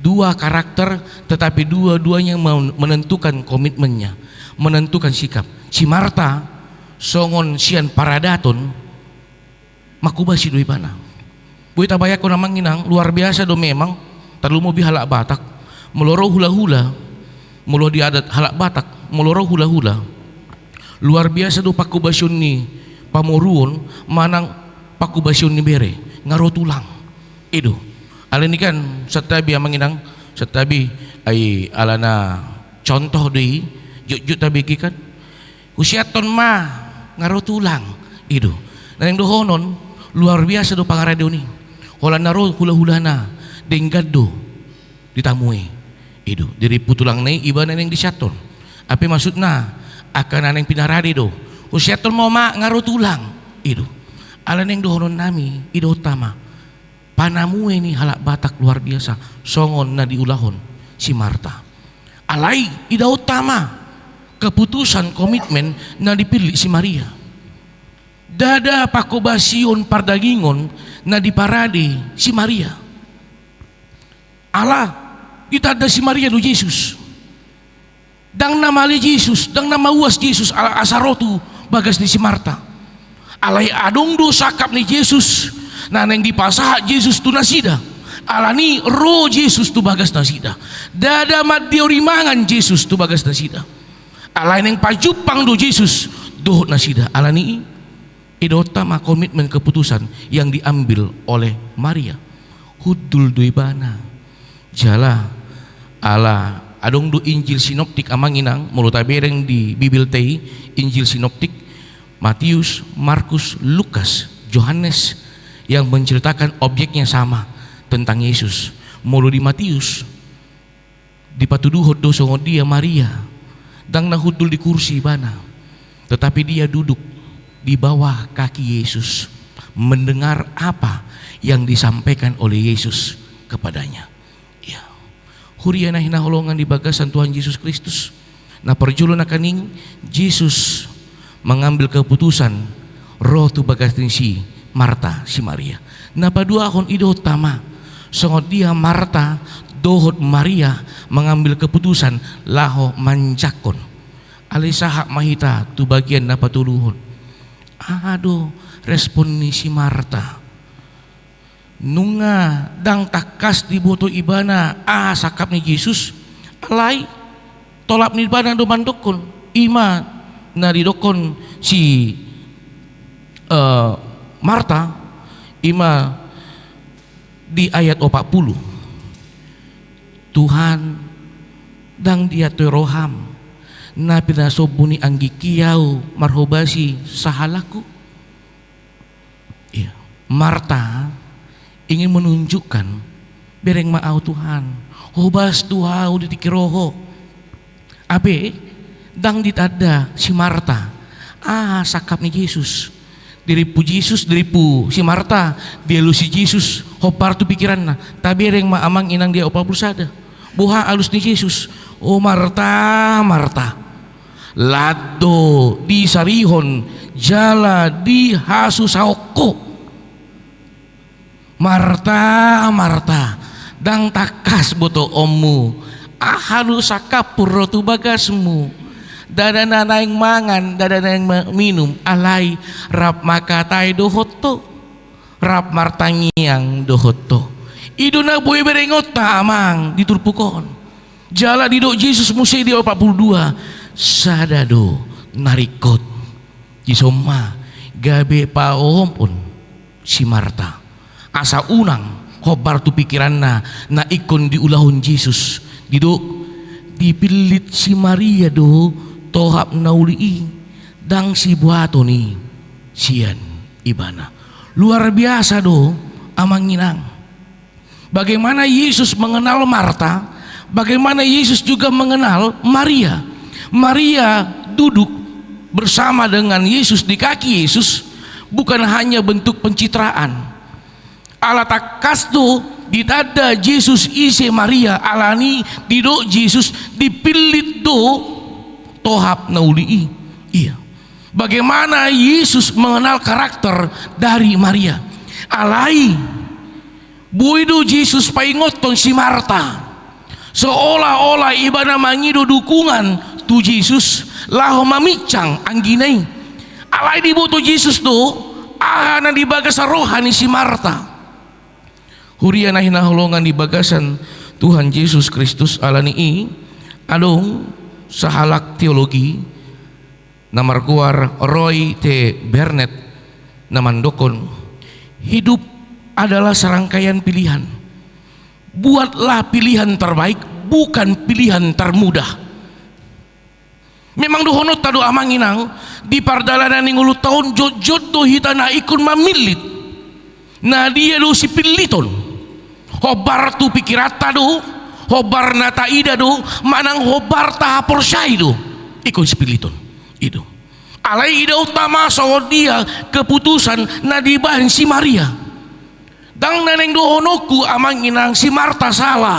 dua karakter, tetapi dua-duanya men-, menentukan komitmennya, menentukan sikap. Si Marta, songon sian paradaton, mangkobasi do ibana. Boi tabayangkon amang inang, luar biasa do memang, tarlumobi halak Batak, molo ro hula-hula, molo di adat halak Batak, molo ro hula-hula, luar biasa do pangkobasion ni pamoruon, manang pangkobasion ni bere, nga ro tulang. I do. Alani i kan, santabi amang inang, santabi, ai alana contoh do i, jotjot tabege kan. Huseathon ma, nga ro tulang. I do. Na naeng dohonon, luar biasa do pangaradeon i. Holan na ro hula-hulana, denggan do ditamui. I do. Dirimpu tulangna i ibana naeng diseathon. Hape maksudna, angka na naeng pinarade do. Huseathon ma, nga ro tulang. I do. Ala naeng dohononnami, i do utama. Panamue ni halak Batak luar biasa, songon na diulahon si Marta. Alai, idaonta ma keputusan, komitmen na dipillit si Maria. Ndada pangkobasion pardagingon na diparade si Maria. Ala ditanda si Maria do Jesus. Ndang na male Jesus, ndang na mauas Jesus, ala asa ro tu bagas ni si Marta. Alai adong do sangkap ni Jesus, na naeng dipasahat Jesus tu nasida. Alani ro Jesus tu bagas nasida. Ndada mandiori mangan Jesus tu bagas nasida. Alai naeng pajumpang do Jesus dohot nasida. Alani i, idaonta ma komitmen keputusan yang diambil oleh Maria. Hundul do ibana. Jala, ala, adong do Injil sinoptik amang inang, molo tabereng di Bibelta i, Injil sinoptik, Matius, Markus, Lukas, Johannes, yang menceritakan objeknya sama tentang Yesus. Molo di Matius, dipatuduhon do songon dia Maria, ndang na hundul di kursi ibana, tetapi dia duduk di bawah kaki Yesus, mendengar apa yang disampaikan oleh Yesus kepadanya. Ya. Huria na hinaholongan di bagasan Tuhan Jesus Kristus. Na parjolo nangkaning, Jesus mengambil keputusan ro tu bagas ni si Marta, si Maria. Na paduahon, idaonta ma songon dia Marta dohot Maria mengambil keputusan laho manjangkon. Alai sahat ma hita tu bagian na patoluhon. Aha do respon ni si Marta? Nunga ndang tangkas diboto ibana aha sangkap ni Jesus, alai tolap ni ibana do mandokkon, i ma na didokkon si, eh, Marta, i ma di ayat opat pulu. Tuhan, ndang diantoi roham, na pinasombu ni anggingki ahu marhobasi sahalakku? Iya. Marta ingin menunjukkan, bereng ma ahu Tuhan, hobas tu ahu di tingki ro Ho. Hape, ndang ditanda si Marta aha sangkap ni Jesus. Dirimpu Jesus, dirimpu si Marta, dialusi Jesus hombar tu pikiranna. Tabereng ma amang inang di ayat opat pulu sada. Boha alus ni Jesus? O Marta, Marta, lan do disarihon jala dihasusahon Ho. Marta, Marta, ndang tangkas botoonmu aha do sangkap ro tu bagasmu. Ndada na naeng mangan, ndada na naeng ma-, minum, alai rap mangkatai dohot Ho, rap martangiang dohot Ho. I do na boi berengonta amang di turpuk on. Jala didok Jesus muse di opat pulu dua, sada do na ringkot. Dison ma gabe pahohomhon si Marta, asa unang hombar tu pikiranna na ingkon diulahon Jesus. Didok, dipillit si Maria do tohap na uli i, Ndang sibuaton i sian ibana. Luar biasa do, amang inang. Bagaimana Yesus mengenal Marta, bagaimana Yesus juga mengenal Maria. Maria duduk bersama dengan Yesus di kaki Yesus, bukan hanya bentuk pencitraan. Ala tangkas do ditanda Jesus ise Maria, alani didok Jesus dipillit do tohap na uli i. Iya. Bagaimana Yesus mengenal karakter dari Maria? Alai boi do Jesus paingothon si Marta. Seolah-olah ibana mangido dukungan tu Jesus laho mamincang anggina i. Alai diboto Jesus do aha na di bagasan roha ni si Marta. Huria na hinaholongan di bagasan Tuhan Jesus Kristus, alani i adong sahalak teologi na margoar Roy T. Bennett na mandokkon, hidup adalah serangkaian pilihan. Buatlah pilihan terbaik, bukan pilihan termudah. Memang dohononta do, amang inang, di pardalanan ni ngolunta on jotjot do hita na ingkon mamillit na dia do sipilliton. Hombar tu pikiranta do, hombar na taida do, manang hombar tahaporseai do ingkon sipilliton. I do. Alai idaonta ma songon dia keputusan na dibahen si Maria. Ndang na naeng dohononku, amang inang, si Marta sala.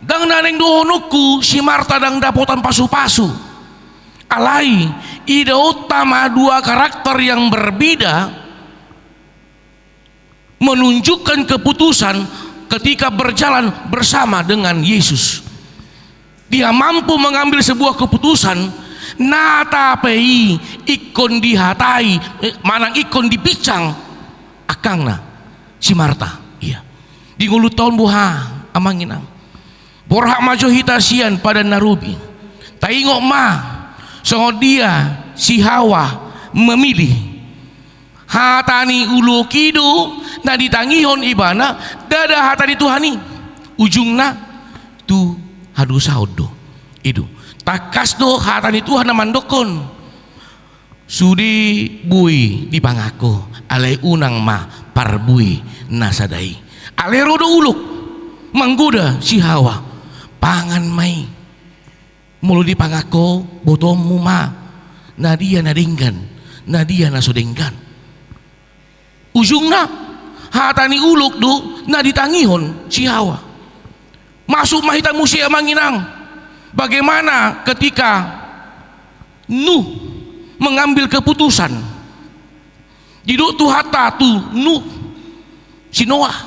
Ndang na naeng dohononku si Marta ndang dapotan pasupasu. Alai idaonta ma dua karakter yang berbeda menunjukkan keputusan ketika berjalan bersama dengan Yesus. Dia mampu mengambil sebuah keputusan, na tape i ingkon dihatai, eh, manang ingkon dipincang angkangna si Marta. Iya. Di ngolunta on boha, amang inang? Borhat ma jo hita sian Padan na Robi. Taingot ma songon dia si Hawa memilih. Hata ni ulok i do na ditangihon ibana, ndada hata ni Tuhan i. Ujungna tu hadosaon do. I do. Tangkas do hata ni Tuhan na mandokkon, sude boi dipangangko, alai unang ma parbue na sada i. Alai ro do ulok manggoda si Hawa. Pangan ma i. Molo dipangangko, botoonmu ma na dia na denggan, na dia na so denggan. Ujungna, hata ni ulok do na ditangihon si Hawa. Masuk ma hita muse, amang inang, bagaimana ketika Nuh mengambil keputusan. Didok Tuhanta tu Nuh, si Noah,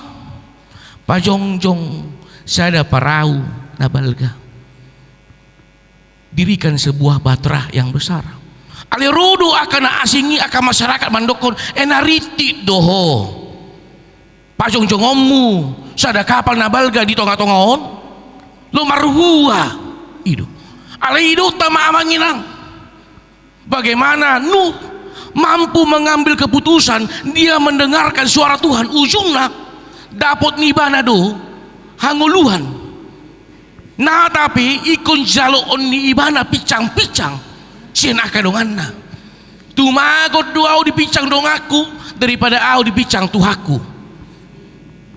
pajongjong sada parau na balga. Dirikan sebuah bahtera yang besar. Alai ro do angka na asing i, angka masyarakat mandokkon, e, na rintik do ho. Pajongjongonmu sada kapal na balga di tonga-tonga on, lo marhua. I do. Alai idaonta ma, amang inang, bagaimana Nuh mampu mengambil keputusan, dia mendengarkan suara Tuhan, ujungna dapot ni ibana do hangoluan. Na tape ingkon jaloon ni ibana pincang-pincang sian angka donganna. Tumagon do ahu dipincang donganku daripada ahu dipincang Tuhanku.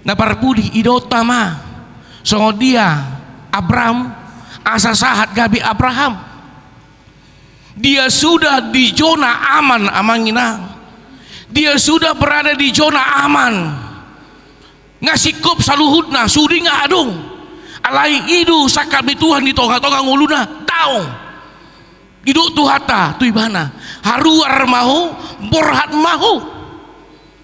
Na parpudi, idaonta ma songon dia Abram, asa sahat gabe Abraham. Dia sudah di zona aman, amang inang. Dia sudah berada di zona aman. Nga singkop saluhutna, sude nga adong. Alai i do sangkap ni Tuhan di tonga-tonga ngoluna, daong. Didok Tuhanta tu ibana, haruar ma ho, borhat ma ho.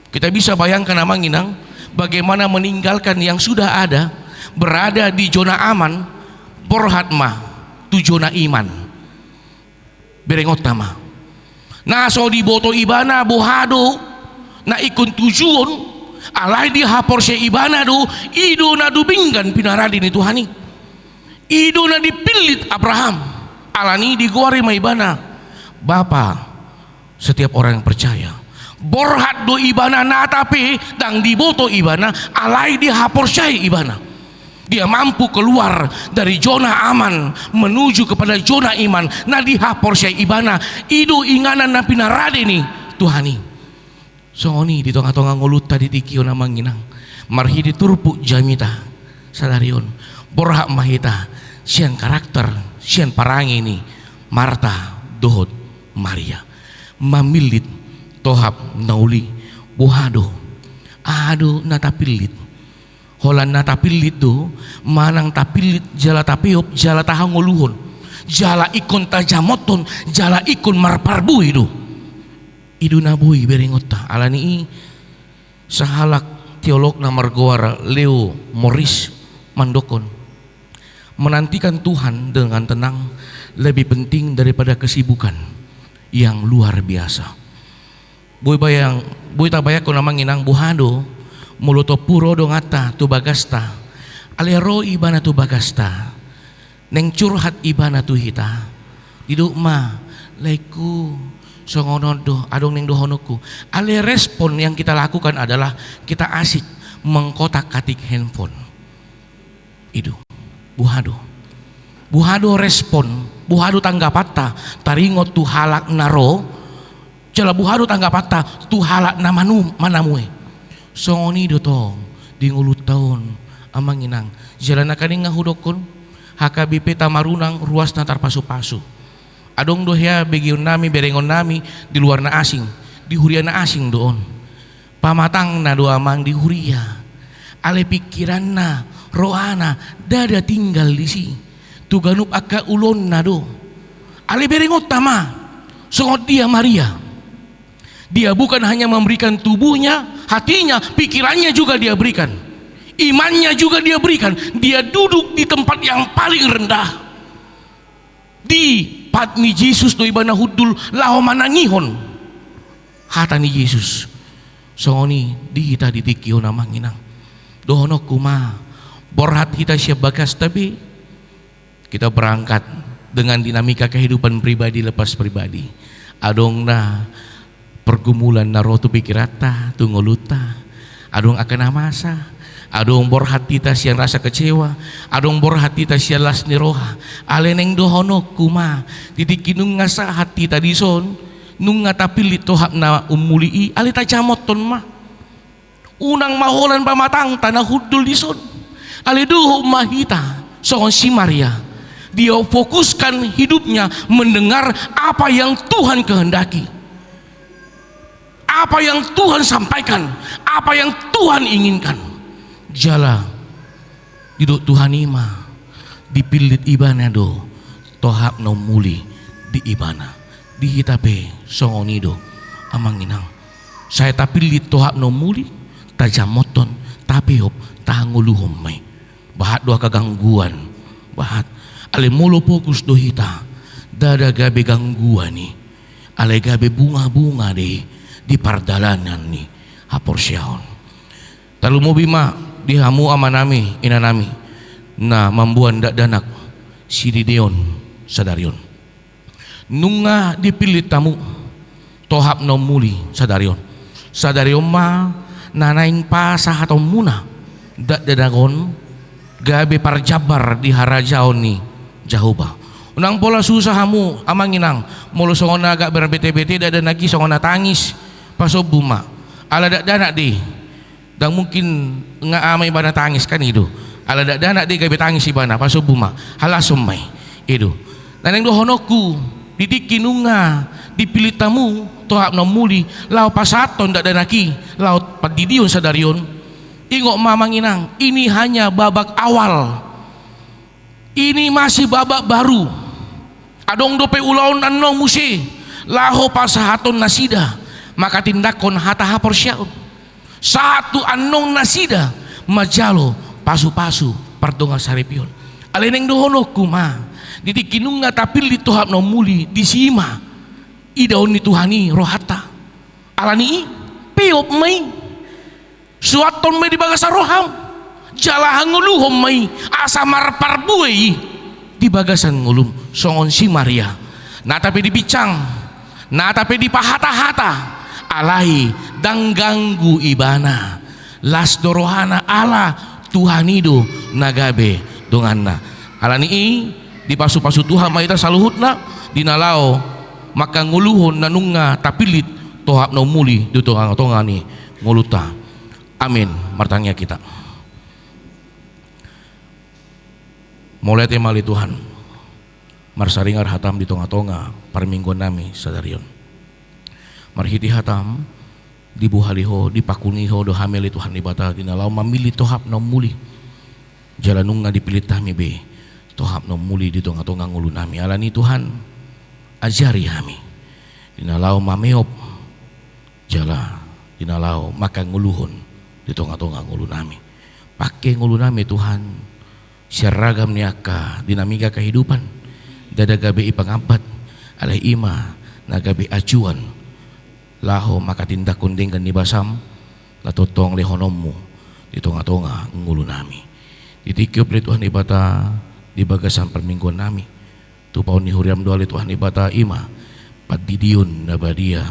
Kita bisa bayangkan, amang inang, bagaimana meninggalkan yang sudah ada, berada di zona aman, borhat ma tu zona iman. Berengonta ma. Na so diboto ibana boha do na ingkon tujuon, alai dihaporseai ibana do, i do na dumenggan pinarade ni Tuhan i. I do na dipillit Abraham, alani digoari ma ibana bapa setiap orang yang percaya. Borhat do ibana, na tape ndang diboto ibana, alai dihaporseai ibana. Dia mampu keluar dari zona aman menuju kepada zona iman na dihaporseai ibana. I do inganan na pinarade ni Tuhan i. Songon i di tonga-tonga ngolunta di tingki on, amang inang, marhite turpuk jamita sadari on, borhat ma hita sian karakter, sian parange ni Marta dohot Maria. Mamillit tohap na uli, boha do? Aha do na tapillit? Holan na tapillit do, manang tapillit jala tapeop, jala tahangoluhon, jala ingkon tajamothon, jala ingkon marparbue do. I do na boi berengonta. Alani i sahalak teolog na margoar Leo Morris mandokkon, menantikan Tuhan dengan tenang lebih penting daripada kesibukan yang luar biasa. Boi bayang, boi tabayangkon, amang inang, boha do molo tompu ro donganta tu bagasta, alai ro ibana tu bagasta, naeng curhat ibana tu hita, didok ma, "Laengku, songon on do, adong naeng dohononku." Alai respon yang kita lakukan adalah kita asik mengkotak-atik handphone. I do. Boha do? Boha do respon, boha do tanggapanta taringot tu halak na ro, jala boha do tanggapanta tu halak na manu-, manamue? Songon i do tong di ngolunta on, amang inang. Jala nangkaning nga hudokkon, H K B P Tamarunang ruasna tarpasupasu. Adong do hea begeonnami, berengonnami di luar na asing, di huria na asing do on. Pamatangna do, amang, di huria. Alai pingkiranna, rohana, ndada tinggal disi. Tu ganup angka ulaonna do. Alai berengonta ma songon dia Maria. Dia bukan hanya memberikan tubuhnya, hatinya, pikirannya juga dia berikan. Imannya juga dia berikan. Dia duduk di tempat yang paling rendah. Di pat ni Jesus do ibana hundul laho manangihon hata ni Jesus. Songon i di hita di tingki on, amang inang. Dohononku ma, borhat hita sian bagasta be. Kita berangkat dengan dinamika kehidupan pribadi lepas pribadi. Adong na pergumulan na ro tu pikiranta, tu ngolunta. Adong angka na masa. Adong borhat hita sian rasa kecewa. Adong borhat hita sian las ni roha. Alai naeng dohononku ma, di tingki nunga sahat hita dison, nunga tapillit tohap na ummuli i, alai tajamothon ma. Unang ma holan pamatangta na hundul dison. Alai dohot ma hita songon si Maria. Dia fokuskan hidupnya mendengar apa yang Tuhan kehendaki. Apa yang Tuhan sampaikan, apa yang Tuhan inginkan. Jala didok Tuhan i ma, dipillit ibana do tohap na ummuli di ibana. Di hita pe songon i do, amang inang. Sai tapillit tohap na ummuli, tajamothon, tapeop, tahangoluhon ma i. Bahat do angka gangguan, bahat. Alai molo fokus do hita, ndada gabe gangguan i. Alai gabe bunga-bunga do i di pardalanan ni haporseaon. Tarlumobi ma di hamu amanami, inanami, na mamboan dakdanak si Gideon sadari on. Nunga dipillit hamu tohap na ummuli sadari on. Sadari on ma na naeng pasahatonmuna dakdanak on gabe parjambar di harajaon ni Jahowa. Unang pola susah hamu, amang inang, molo songon na agak berbete-bete dakdanak i, songon na tangis, pasombu ma. Ala dakdanak do i. Ndang mungkin nga ama ibana tangis, kan, i do. Ala dakdanak do i gabe tangis ibana, pasombu ma, halashon ma i, i do. Na naeng dohononku, di tingki nunga dipillit hamu tohap na ummuli laho pasahathon dakdanak i laho pandidion sadari on. Ingot ma, amang inang, ini hanya babak awal. Ini masih babak baru. Adong dope ulaon annon muse laho pasahaton nasida manghatindanghon hata haporseaon. Sahat tu annon nasida manjalo pasu-pasu pardongansaripeon. Alai naeng dohononku ma, di tingki nunga tapillit tohap na ummuli, disi ma idaon ni Tuhan i rohanta. Alani i, peop ma i. Suanhon ma i di bagasan roham, jala hangoluhon ma i, asa marparbue i di bagasan ngolum, songon si Maria. Nata pe dipinsang, nata pe dipahata-hata, alai ndang ganggu ibana. Las do rohana ala Tuhan i do na gabe donganna. Alani i, dipasupasu Tuhan ma hita saluhutna, di na laho mangkangoluhon na nunga tapillit tohap na umuli di tongatonga ni ngolunta. Amin. Martangiang hita. Mauliate ma ale Tuhan, marsaringar hataM di tongatonga parmingguannami sadari on. Marhite hataM, dibuhali Ho, dipangkulingi Ho do hami ale Tuhan Debata, di na laho mamillit tohap na umuli. Jala nunga dipillit hami be tohap na umuli di tongatonga ngolunami. Alani i Tuhan, ajari hami di na laho mameop, jala di na laho mangkangoluhon di tongatonga ngolunami. Pangke ngolunami Tuhan, sian ragam ni angka dinamika kehidupan, ndada gabe i pangambat, alai i ma na gabe acuan laho manghatindanghon denggan ni basaM, na tongtong lehononMu di tongatonga ngolunami. Di tingki on pe ale Tuhan Debata, di bagasan parmingguannami, tupaon ni huriaM do ale Tuhan Debata, i ma pandidion na badia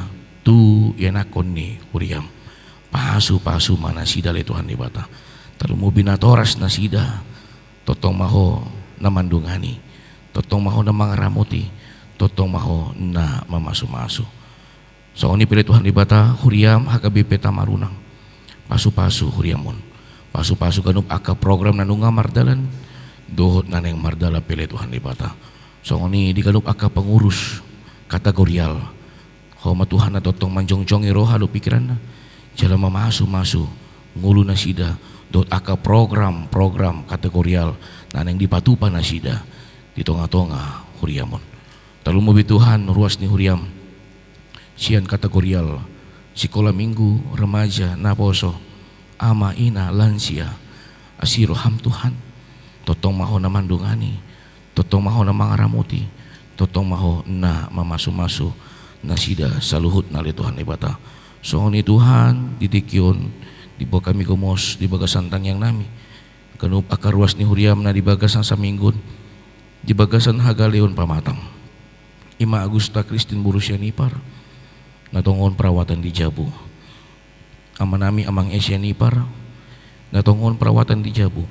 tu ianakhon ni huriaM. Pasupasu ma nasida ale Tuhan Debata, tarlumobi natoras nasida. Tongtong ma Ho na mandongani, tongtong ma Ho na mangaramoti, tongtong ma Ho na mamasumasu. Songon i pe ale Tuhan Debata, huriaM H K B P Tamarunang, pasupasu huriaM on. Pasupasu ganup angka program na nunga mardalan dohot na naeng mardalan pe ale Tuhan Debata. Songon i di ganup angka pengurus kategorial, Ho ma Tuhan na tongtong manjongjongi roha dohot pikiranna, jala mamasumasu ngolu nasida dohot angka program-program kategorial na naeng dipatupa nasida di tongatonga huriaM on. Tarlumobi Tuhan ruas ni huriaM sian kategorial sikola minggu, remaja, naposo, ama, ina, lansia, asi rohaM Tuhan. Tongtong ma Ho na mandongani, tongtong ma Ho na mangaramoti, tongtong ma Ho na mamasumasu nasida saluhutna ale Tuhan Debata. Songon i Tuhan, di tingki on diboan hami gomos di bagasan tangiangnami ganup angka ruas ni huriaM na di bagasan saminggu on, di bagasan hagaleon pamatang. I ma Agusta Kristin boru Sianipar, na tongon perawatan di jabu. Amanami Amang S Sianipar, na tongon perawatan di jabu.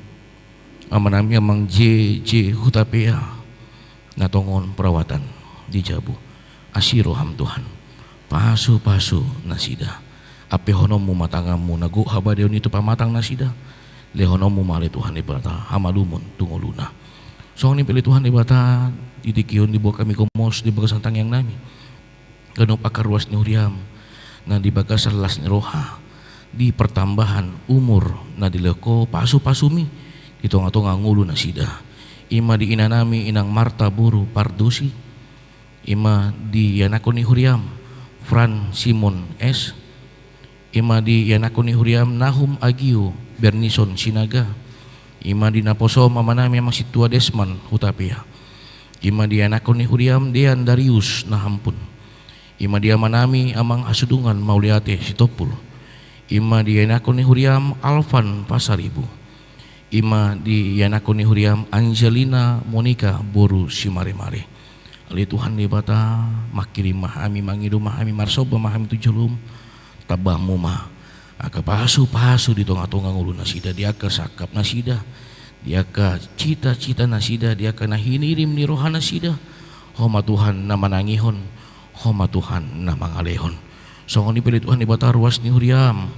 Amanami Amang J J Hutapea, na tongon perawatan di jabu. Asi rohaM Tuhan, pasupasu nasida. AmpehononMu ma tanganMu na gok habadiaon i tu pamatang nasida. LehononMu ma ale Tuhan Debata hamalumon tu ngoluna. Songon i pe ale Tuhan Debata, di tingki on diboan hami gomos di bagasan tangiangnami ganup angka ruas ni huriaM na di bagasan las ni roha, di pertambahan umur na dilehon Ho, pasupasu-Mi di tongatonga ngolu nasida. I ma di inanami Inang Marta boru Pardosi, i ma di ianakhon ni huriaM Fran Simon S, i ma di ianakhon ni huriaM Nahum Agio Bernison Sinaga, i ma di naposoM amanami Amang Sintua Desman Hutapea, i ma di ianakhon ni huriaM Dean Darius Nahampun, i ma di amanami Amang Hasudungan Mauliate Sitompul, i ma di ianakhon ni huriaM Alvan Pasaribu, i ma di ianakhon ni huriaM Angelina Monika boru Simaremare. Ale Tuhan Debata, manghirim ma hami, mangido ma hami, marsomba ma hami tu joloM. TambahMu ma angka pasupasu di tongatonga ngolu nasida, di angka sangkap nasida, di angka citacita nasida, di angka na hinirim ni roha nasida. Ho ma Tuhan na manangihon, Ho ma Tuhan na mangalehon. Songon i pe ale Tuhan Debata, ruas ni huriaM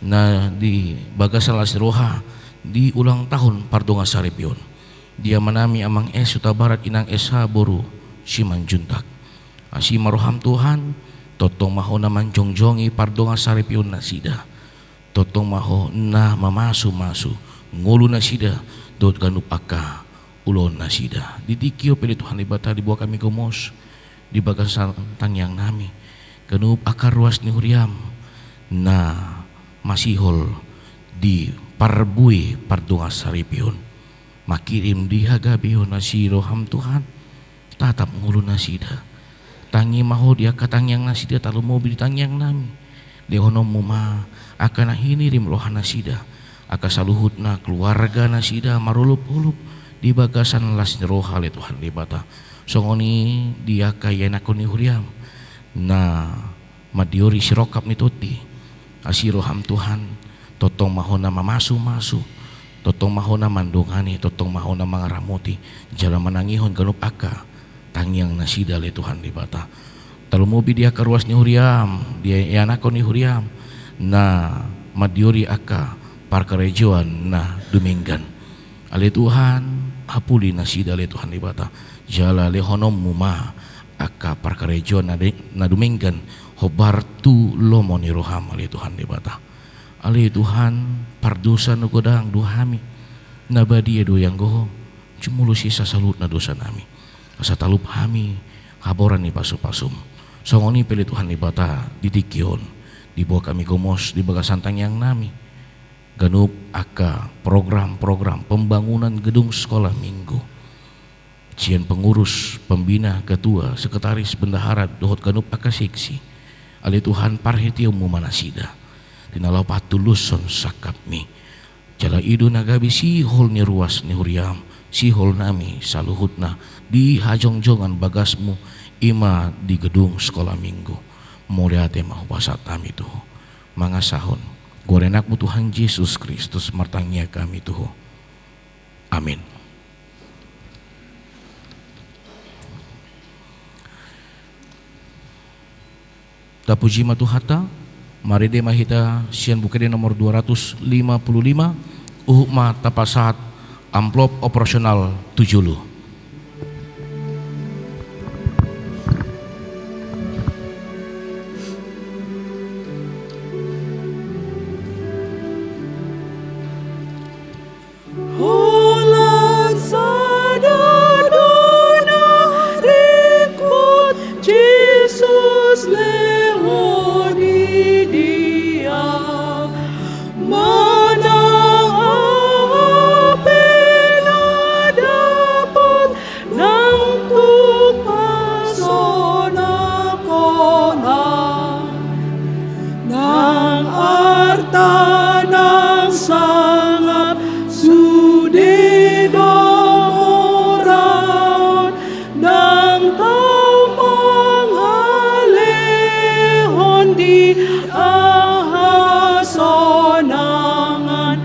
na di bagasan las ni roha di ulang tahun pardongansaripeon, di amanami Amang S Hutabarat, Inang S H boru Simanjuntak. Asi ma rohaM Tuhan, tongtong ma Ho na manjongjongi pardongansaripeon nasida. Tongtong ma Ho na mamasumasu ngolu nasida dohot ganup angka ulaon nasida. Di tingki on pe ale Tuhan Debata, diboan hami gomos di bagasan tangiangnami ganup angka ruas ni huriaM na masihol di parbue pardongansaripeon. Manghirim di hagabeon, asi rohaM Tuhan, tatap ngolu nasida. Tangi ma Ho di angka tangiang nasida, tarlumobi di tangiangnami. LehononMu ma angka na hinirim roha nasida, angka saluhutna keluarga nasida marolopolop di bagasan las ni roha ale Tuhan Debata. Songon i di angka ianakhon ni huriaM na mandiori sirongkap ni tondi. Asi rohaM Tuhan, tongtong ma Ho na mamasumasu Tongtong ma Ho na mandongani, tongtong ma Ho na mangaramoti, jala manangihon ganup angka tangiang nasida, ale Tuhan Debata. Tarlumobi di angka ruas ni huriaM, di ianakhon ni huriaM, na mandiori angka parkarejoan na dumenggan. Ale Tuhan, apuli nasida, ale Tuhan Debata, jala lehononMu ma angka parkarejoan na de-, na dumenggan hombar tu lomo ni rohaM, ale Tuhan Debata. Ale Tuhan, pardosa na godang do hami, na badia do ianggo Ho, jumolo sesa saluhutna dosanami. Asa talup hami haboran ni pasu-pasuM. Songon i pe ale Tuhan Debata, di tingki on, diboan hami gomos di bagasan tangiangnami ganup angka program-program pembangunan gedung sekolah minggu. Sian pengurus, pembina, ketua, sekretaris, bendahara, dohot ganup angka seksi. Ale Tuhan, parhiteonMu ma nasida. Di na laho patulushon sangkapmi. Jala i do na gabe sihol ni ruas ni huriaM, siholnami saluhutna di hajongjongan bagasMu, i ma di gedung sekolah minggu. Mauliate ma hupasahat hami tu Ho. Mangasahon goar ni AnakMu Tuhan Jesus Kristus martangiang hami tu Ho. Amin. Tapuji ma Tuhanta, marende ma hita sian Buku Ende nomor dua ratus lima puluh lima, huhut ma tapasahat amplop operasional tu jolo. Holan sada do na ringkot Jesus lehon i dia, manang aha pe na dapot nang tung pasonang hona. Nang arta nang sangap sude do muraon, ndang tau mangalehon di aha sonangan,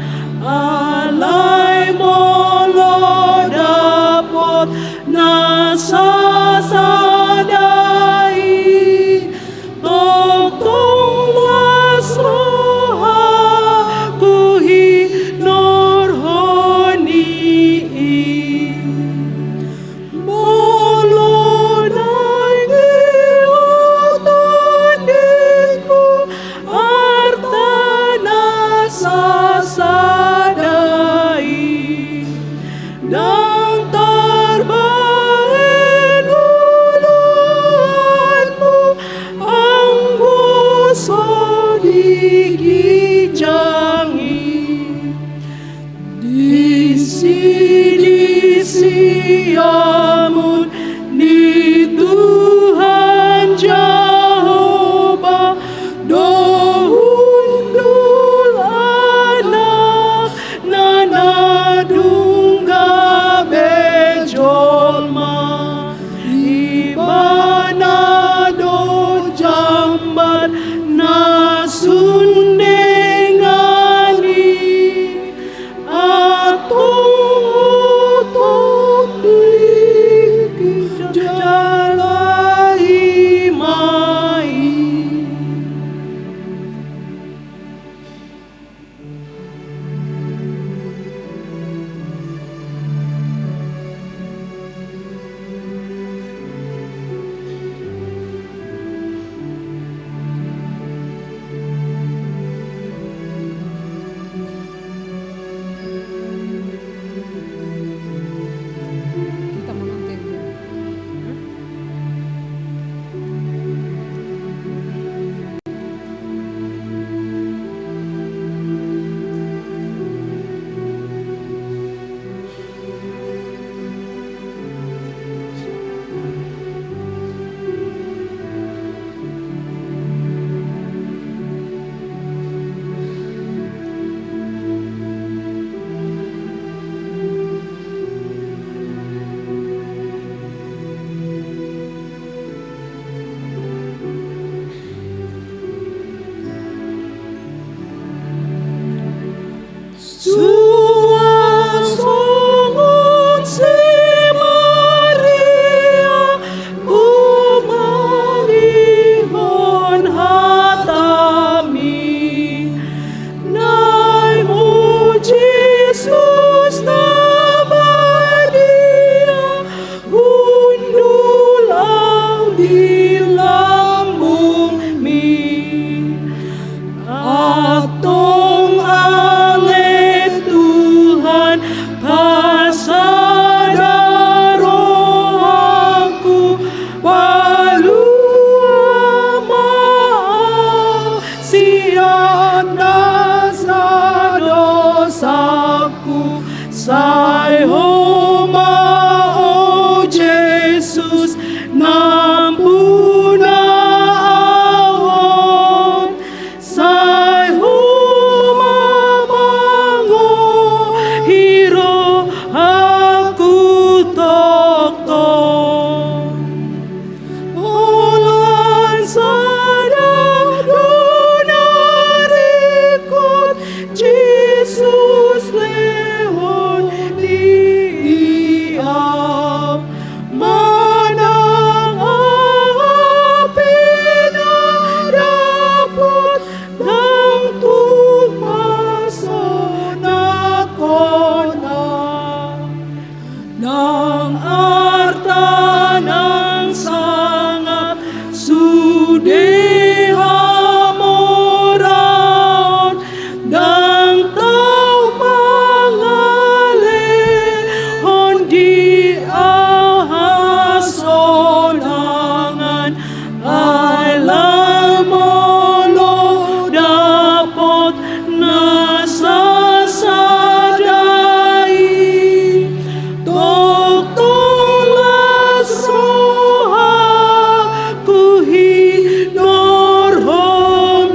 alai molo dapot na sasada i, tongtong las rohangku hinorhon i. Molo naeng dihut tondingku arta na sasada i, ndang tarbahen uluanmu anggo so di ginjang i. Disi di siamun ni Tuhan Jahowa do hundul anakna na dung gabe jolma. Ibana do jambar na sun denggan i. Antong hutondingki Sai Ho ma, o Jesus, nampuna ahu on. Sai Ho ma mangohi rohangku tongtong. Holan sada do na ringkot, Jesus lehon di ahu. Manang aha pe na dapot, ndang tung pasonangkon ahu. Nang arta nang sangap sude hamoraon, ndang tau mangalehon di ahu hasonangan. Ai lam olo dapot na sasada i, tongtong las rohangku hinorhon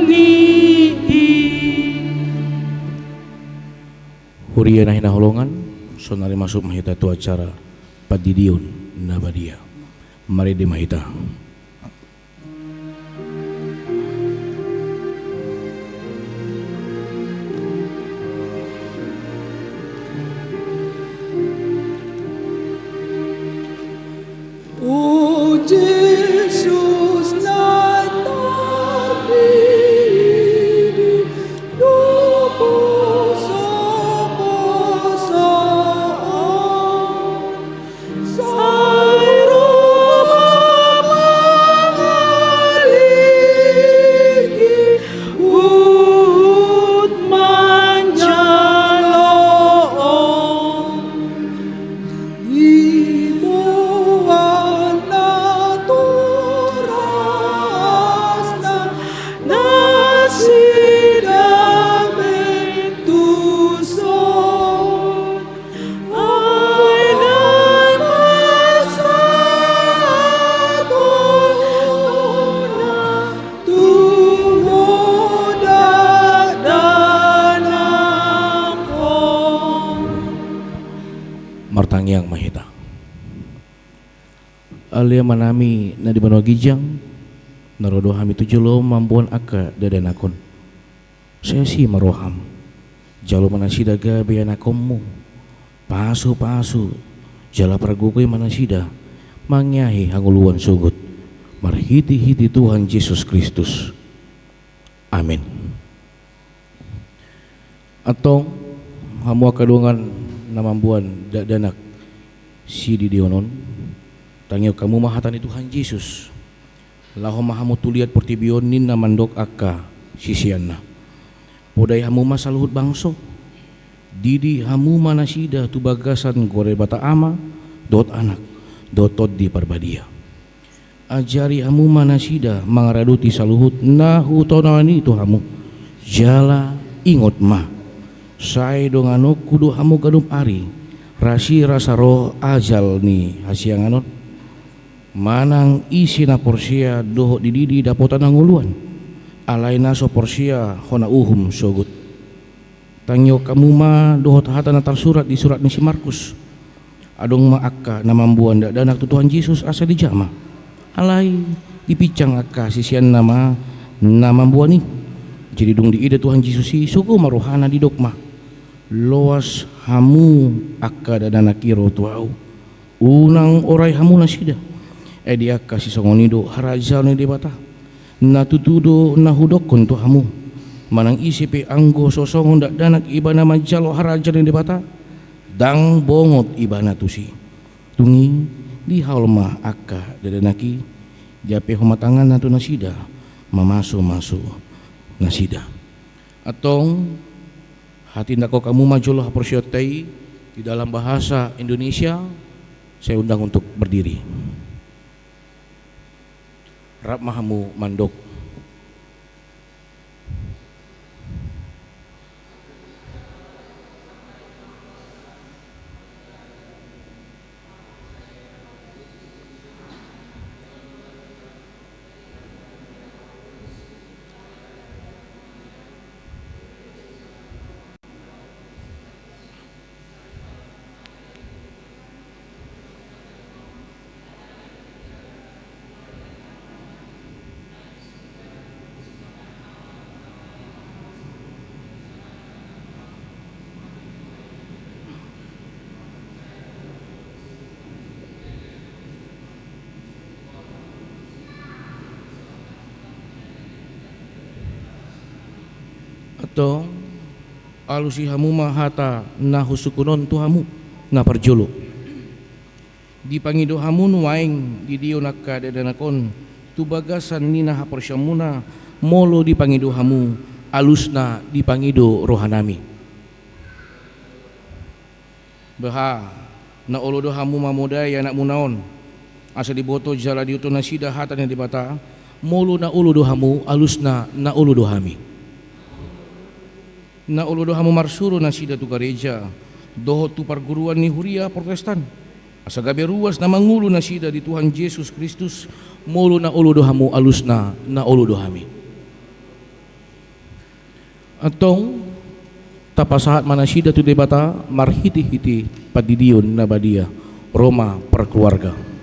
ni i. Huria na hinaholongan, saonari masuk ma hita tu acara pandidion na badia. Marende ma hita. O Jesus na tardiidi, do posoposo ahu. Sai ro ma mangalingki, huhut manjalo on. Di boan natorasna nasida mentuson. Ai na masa tona tu hoda danakhon. Martangiang ma hita. Ale Amanami na di banua ginjang, na ro do hami tu joloM mamboan angka dakdanak on. Sai asi ma rohaM. Jalo ma nasida gabe anakkonMu. Pasupasu jala pargogoi ma nasida mangeahi hangoluan sogot, marhitehite Tuhan Jesus Kristus. Amin. Antong, hamu angka dongan na mamboan dakdanak sididion on, tangihon hamu ma hata ni Tuhan Jesus. Laho ma hamu tu liat portibi on, ninna mandok angka siseanna: Podai hamu ma saluhut bangso, didi hamu ma nasida tu bagasan goar ni Debata Ama, dohot Anak, dohot Tondi Parbadia. Ajari hamu ma nasida mangaradoti saluhut na hutaonaon i tu hamu. Jala ingot ma, sai donganonku do hamu ganup ari, rasirasa ro ajal ni hasiangan on. Manang ise na porsea dohot dididi dapotan hangoluan, alai na so porsea hona uhum sogot. Tangihon hamu ma dohot hata na tarsurat di surat ni si Markus. Adong ma angka na mamboan dakdanak tu Tuhan Jesus asa dijama. Alai dipinsang angka siseanna ma na mamboan i. Jadi dung diida Tuhan Jesus i, sogo ma rohana, didok ma: Loas hamu angka dakdanak i ro tu Ahu. Unang orai hamu nasida. Ai di angka sisongon i do harajaon ni Debata. Na tutu do na hudokkon tu hamu: Manang ise pe anggo so songon dakdanak ibana manjalo harajaon ni Debata, ndang bongot ibana tusi. Dung i, dihaol ma angka dakdanak i, diampehon ma tanganna tu nasida, mamasumasu nasida. Antong, hatindangkon hamu ma jolo haporseaonta i di dalam bahasa Indonesia. Saya undang untuk berdiri. Rap ma hamu mandok. Tong, alusi hamu ma hata na husungkun on tu hamu. Na parjolo, dipangido hamu nuaeng di dia on angka dakdanak on tu bagasan ni na haporseaonmuna, molo dipangido hamu, alusna dipangido rohanami. Beha, na olo do hamu mamodai anakmuna on, asa diboto jala diihuthon nasida hata ni Debata? Molo na olo do hamu, alusna na olo do hami. Na olo do hamu marsuru nasida tu gareja dohot tu parguruan ni huria Protestan, asa gabe ruas na mangolu nasida di Tuhan Jesus Kristus? Molo na olo do hamu, alusna na olo do hami. Antong, tapasahat ma nasida tu Debata marhitehite pandidion na badia. Ro ma parkeluarga.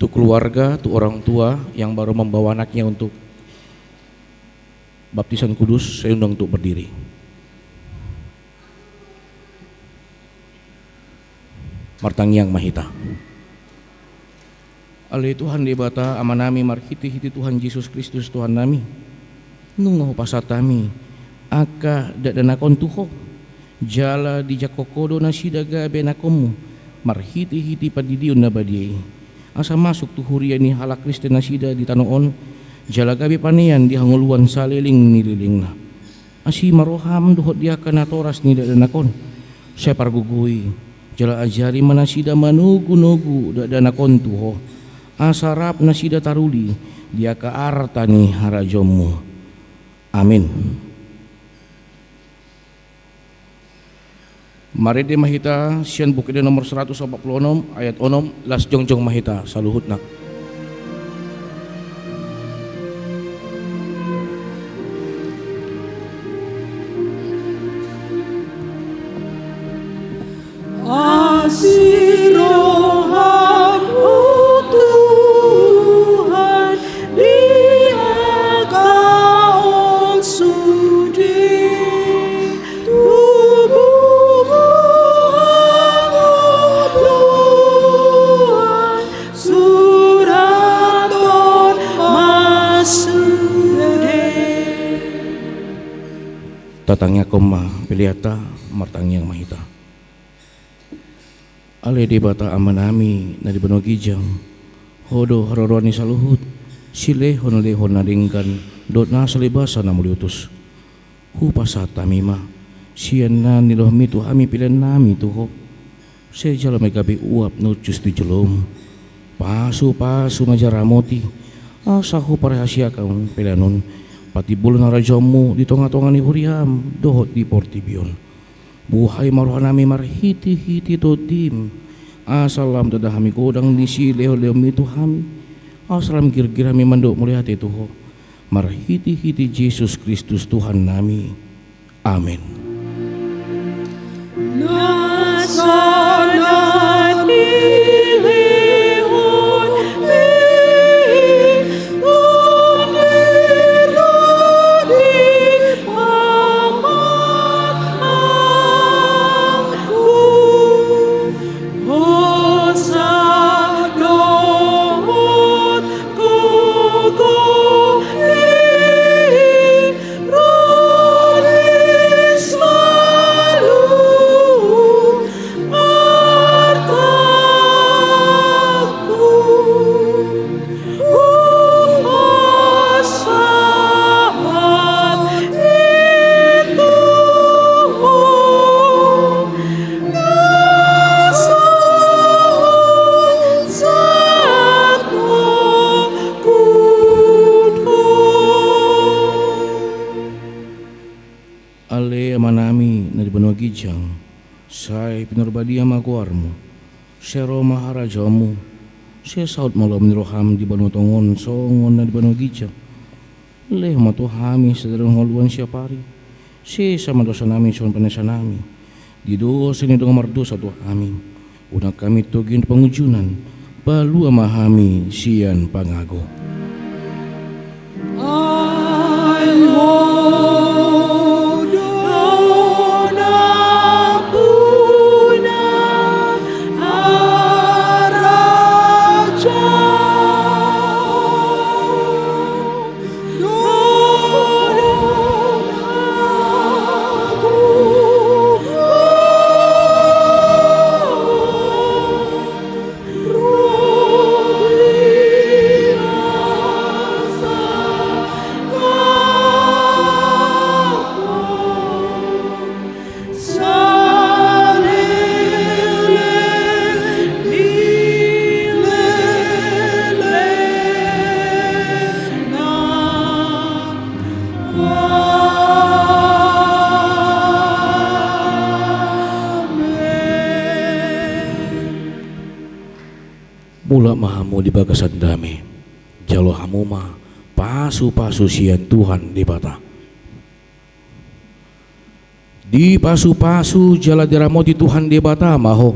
Tu keluarga, tu orang tua yang baru membawa anaknya untuk baptisan kudus, saya undang untuk berdiri. Martangiang ma hita. Ale Tuhan Debata, Amanami, marhitehite Tuhan Jesus Kristus Tuhannami, nunga hupasahat hami angka dakdanak on tu Ho, jala dijangkon Ho do nasida gabe anakkonmu marhitehite pandidion na badia i, asa masuk tu huria ni halak Kristen nasida di tano on, jala gabe panean di hangoluan saleleng ni lelengna. Asi ma roham dohot di angka natoras ni dakdanak on. Sai pargogoi, jala ajari ma nasida manogunogu dakdanak on tu Ho, asa rap nasida taruli di angka arta ni harajaonmu. Amin. Marende ma hita sian Buku Ende nomor seratus opat puluh enam, ayat onom, las jongjong ma hita saluhutna. Asi roham, o Tuhan, di angka on sude. Tubuhon, o Tuhan, surathon ma sude. Tatangiangkon ma peleanta, martangiang ma hita. Ale Debata Amanami na di banua ginjang, Ho do haroroan ni saluhut silehonlehon na denggan dohot na salibasa na mauliutus. Hupasahat hami ma sian na nilehonmi tu hami peleannami tu Ho. Sai jalo ma i gabe uap na hushus di jolomu. Pasupasu ma jala ramoti, asa huparhaseang pelean on patimbulhon harajaonmu di tongatonga ni huriam dohot di portibi on. Buhai ma rohanami marhitehite tondim, asa lam tanda hami godang ni silehonlehonmi tu hami, asa lam girgir hami mandok mauliate tu Ho, marhitehite Jesus Kristus Tuhannami. Amen. Ale Amanami na di banua ginjang, sai pinarbadia ma goarmu. Sai ro ma harajaonmu. Sai saut ma lomo ni roham di banua tonga on songon na di banua ginjang. Lehon ma tu hami sadari on hangoluan siapari. Sesa ma dosanami songon panesanami di dosa ni dongan mardosa tu hami. Unang hami togihon tu pangunjunan. Palua ma hami sian pangago. Mulak ma hamu di bagasan dame, jalo hamu ma pasupasu sian Tuhan Debata. Dipasupasu jala diramoti Tuhan Debata ma ho.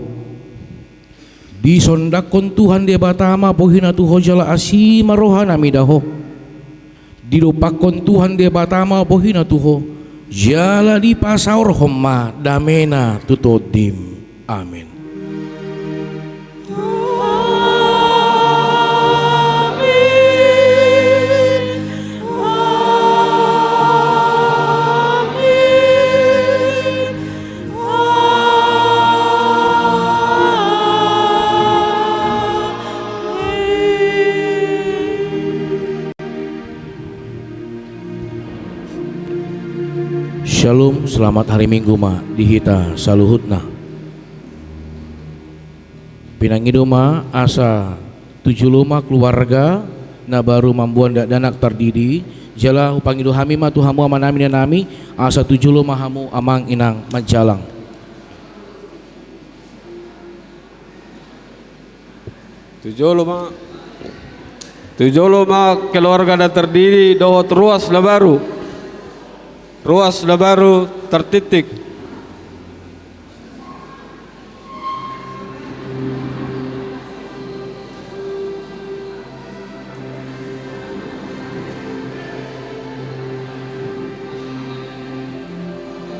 Disondangkon Tuhan Debata ma bohina tu ho jala asi ma rohana mida ho. Didompakkon Tuhan Debata ma bohina tu ho jala dipasaorhon ma damena tu tondim. Amen. Shalom, selamat hari Minggu ma di hita saluhutna. Pinangido ma asa tu jolo ma keluarga na baru mamboan dakdanak tardidi, jala hupangido hami ma tu hamu amanami, inanami, asa tu jolo ma hamu amang inang manjalang. Tu jolo ma, tu jolo ma keluarga na tardidi dohot ruas na baru. Ruas na baru tartitik.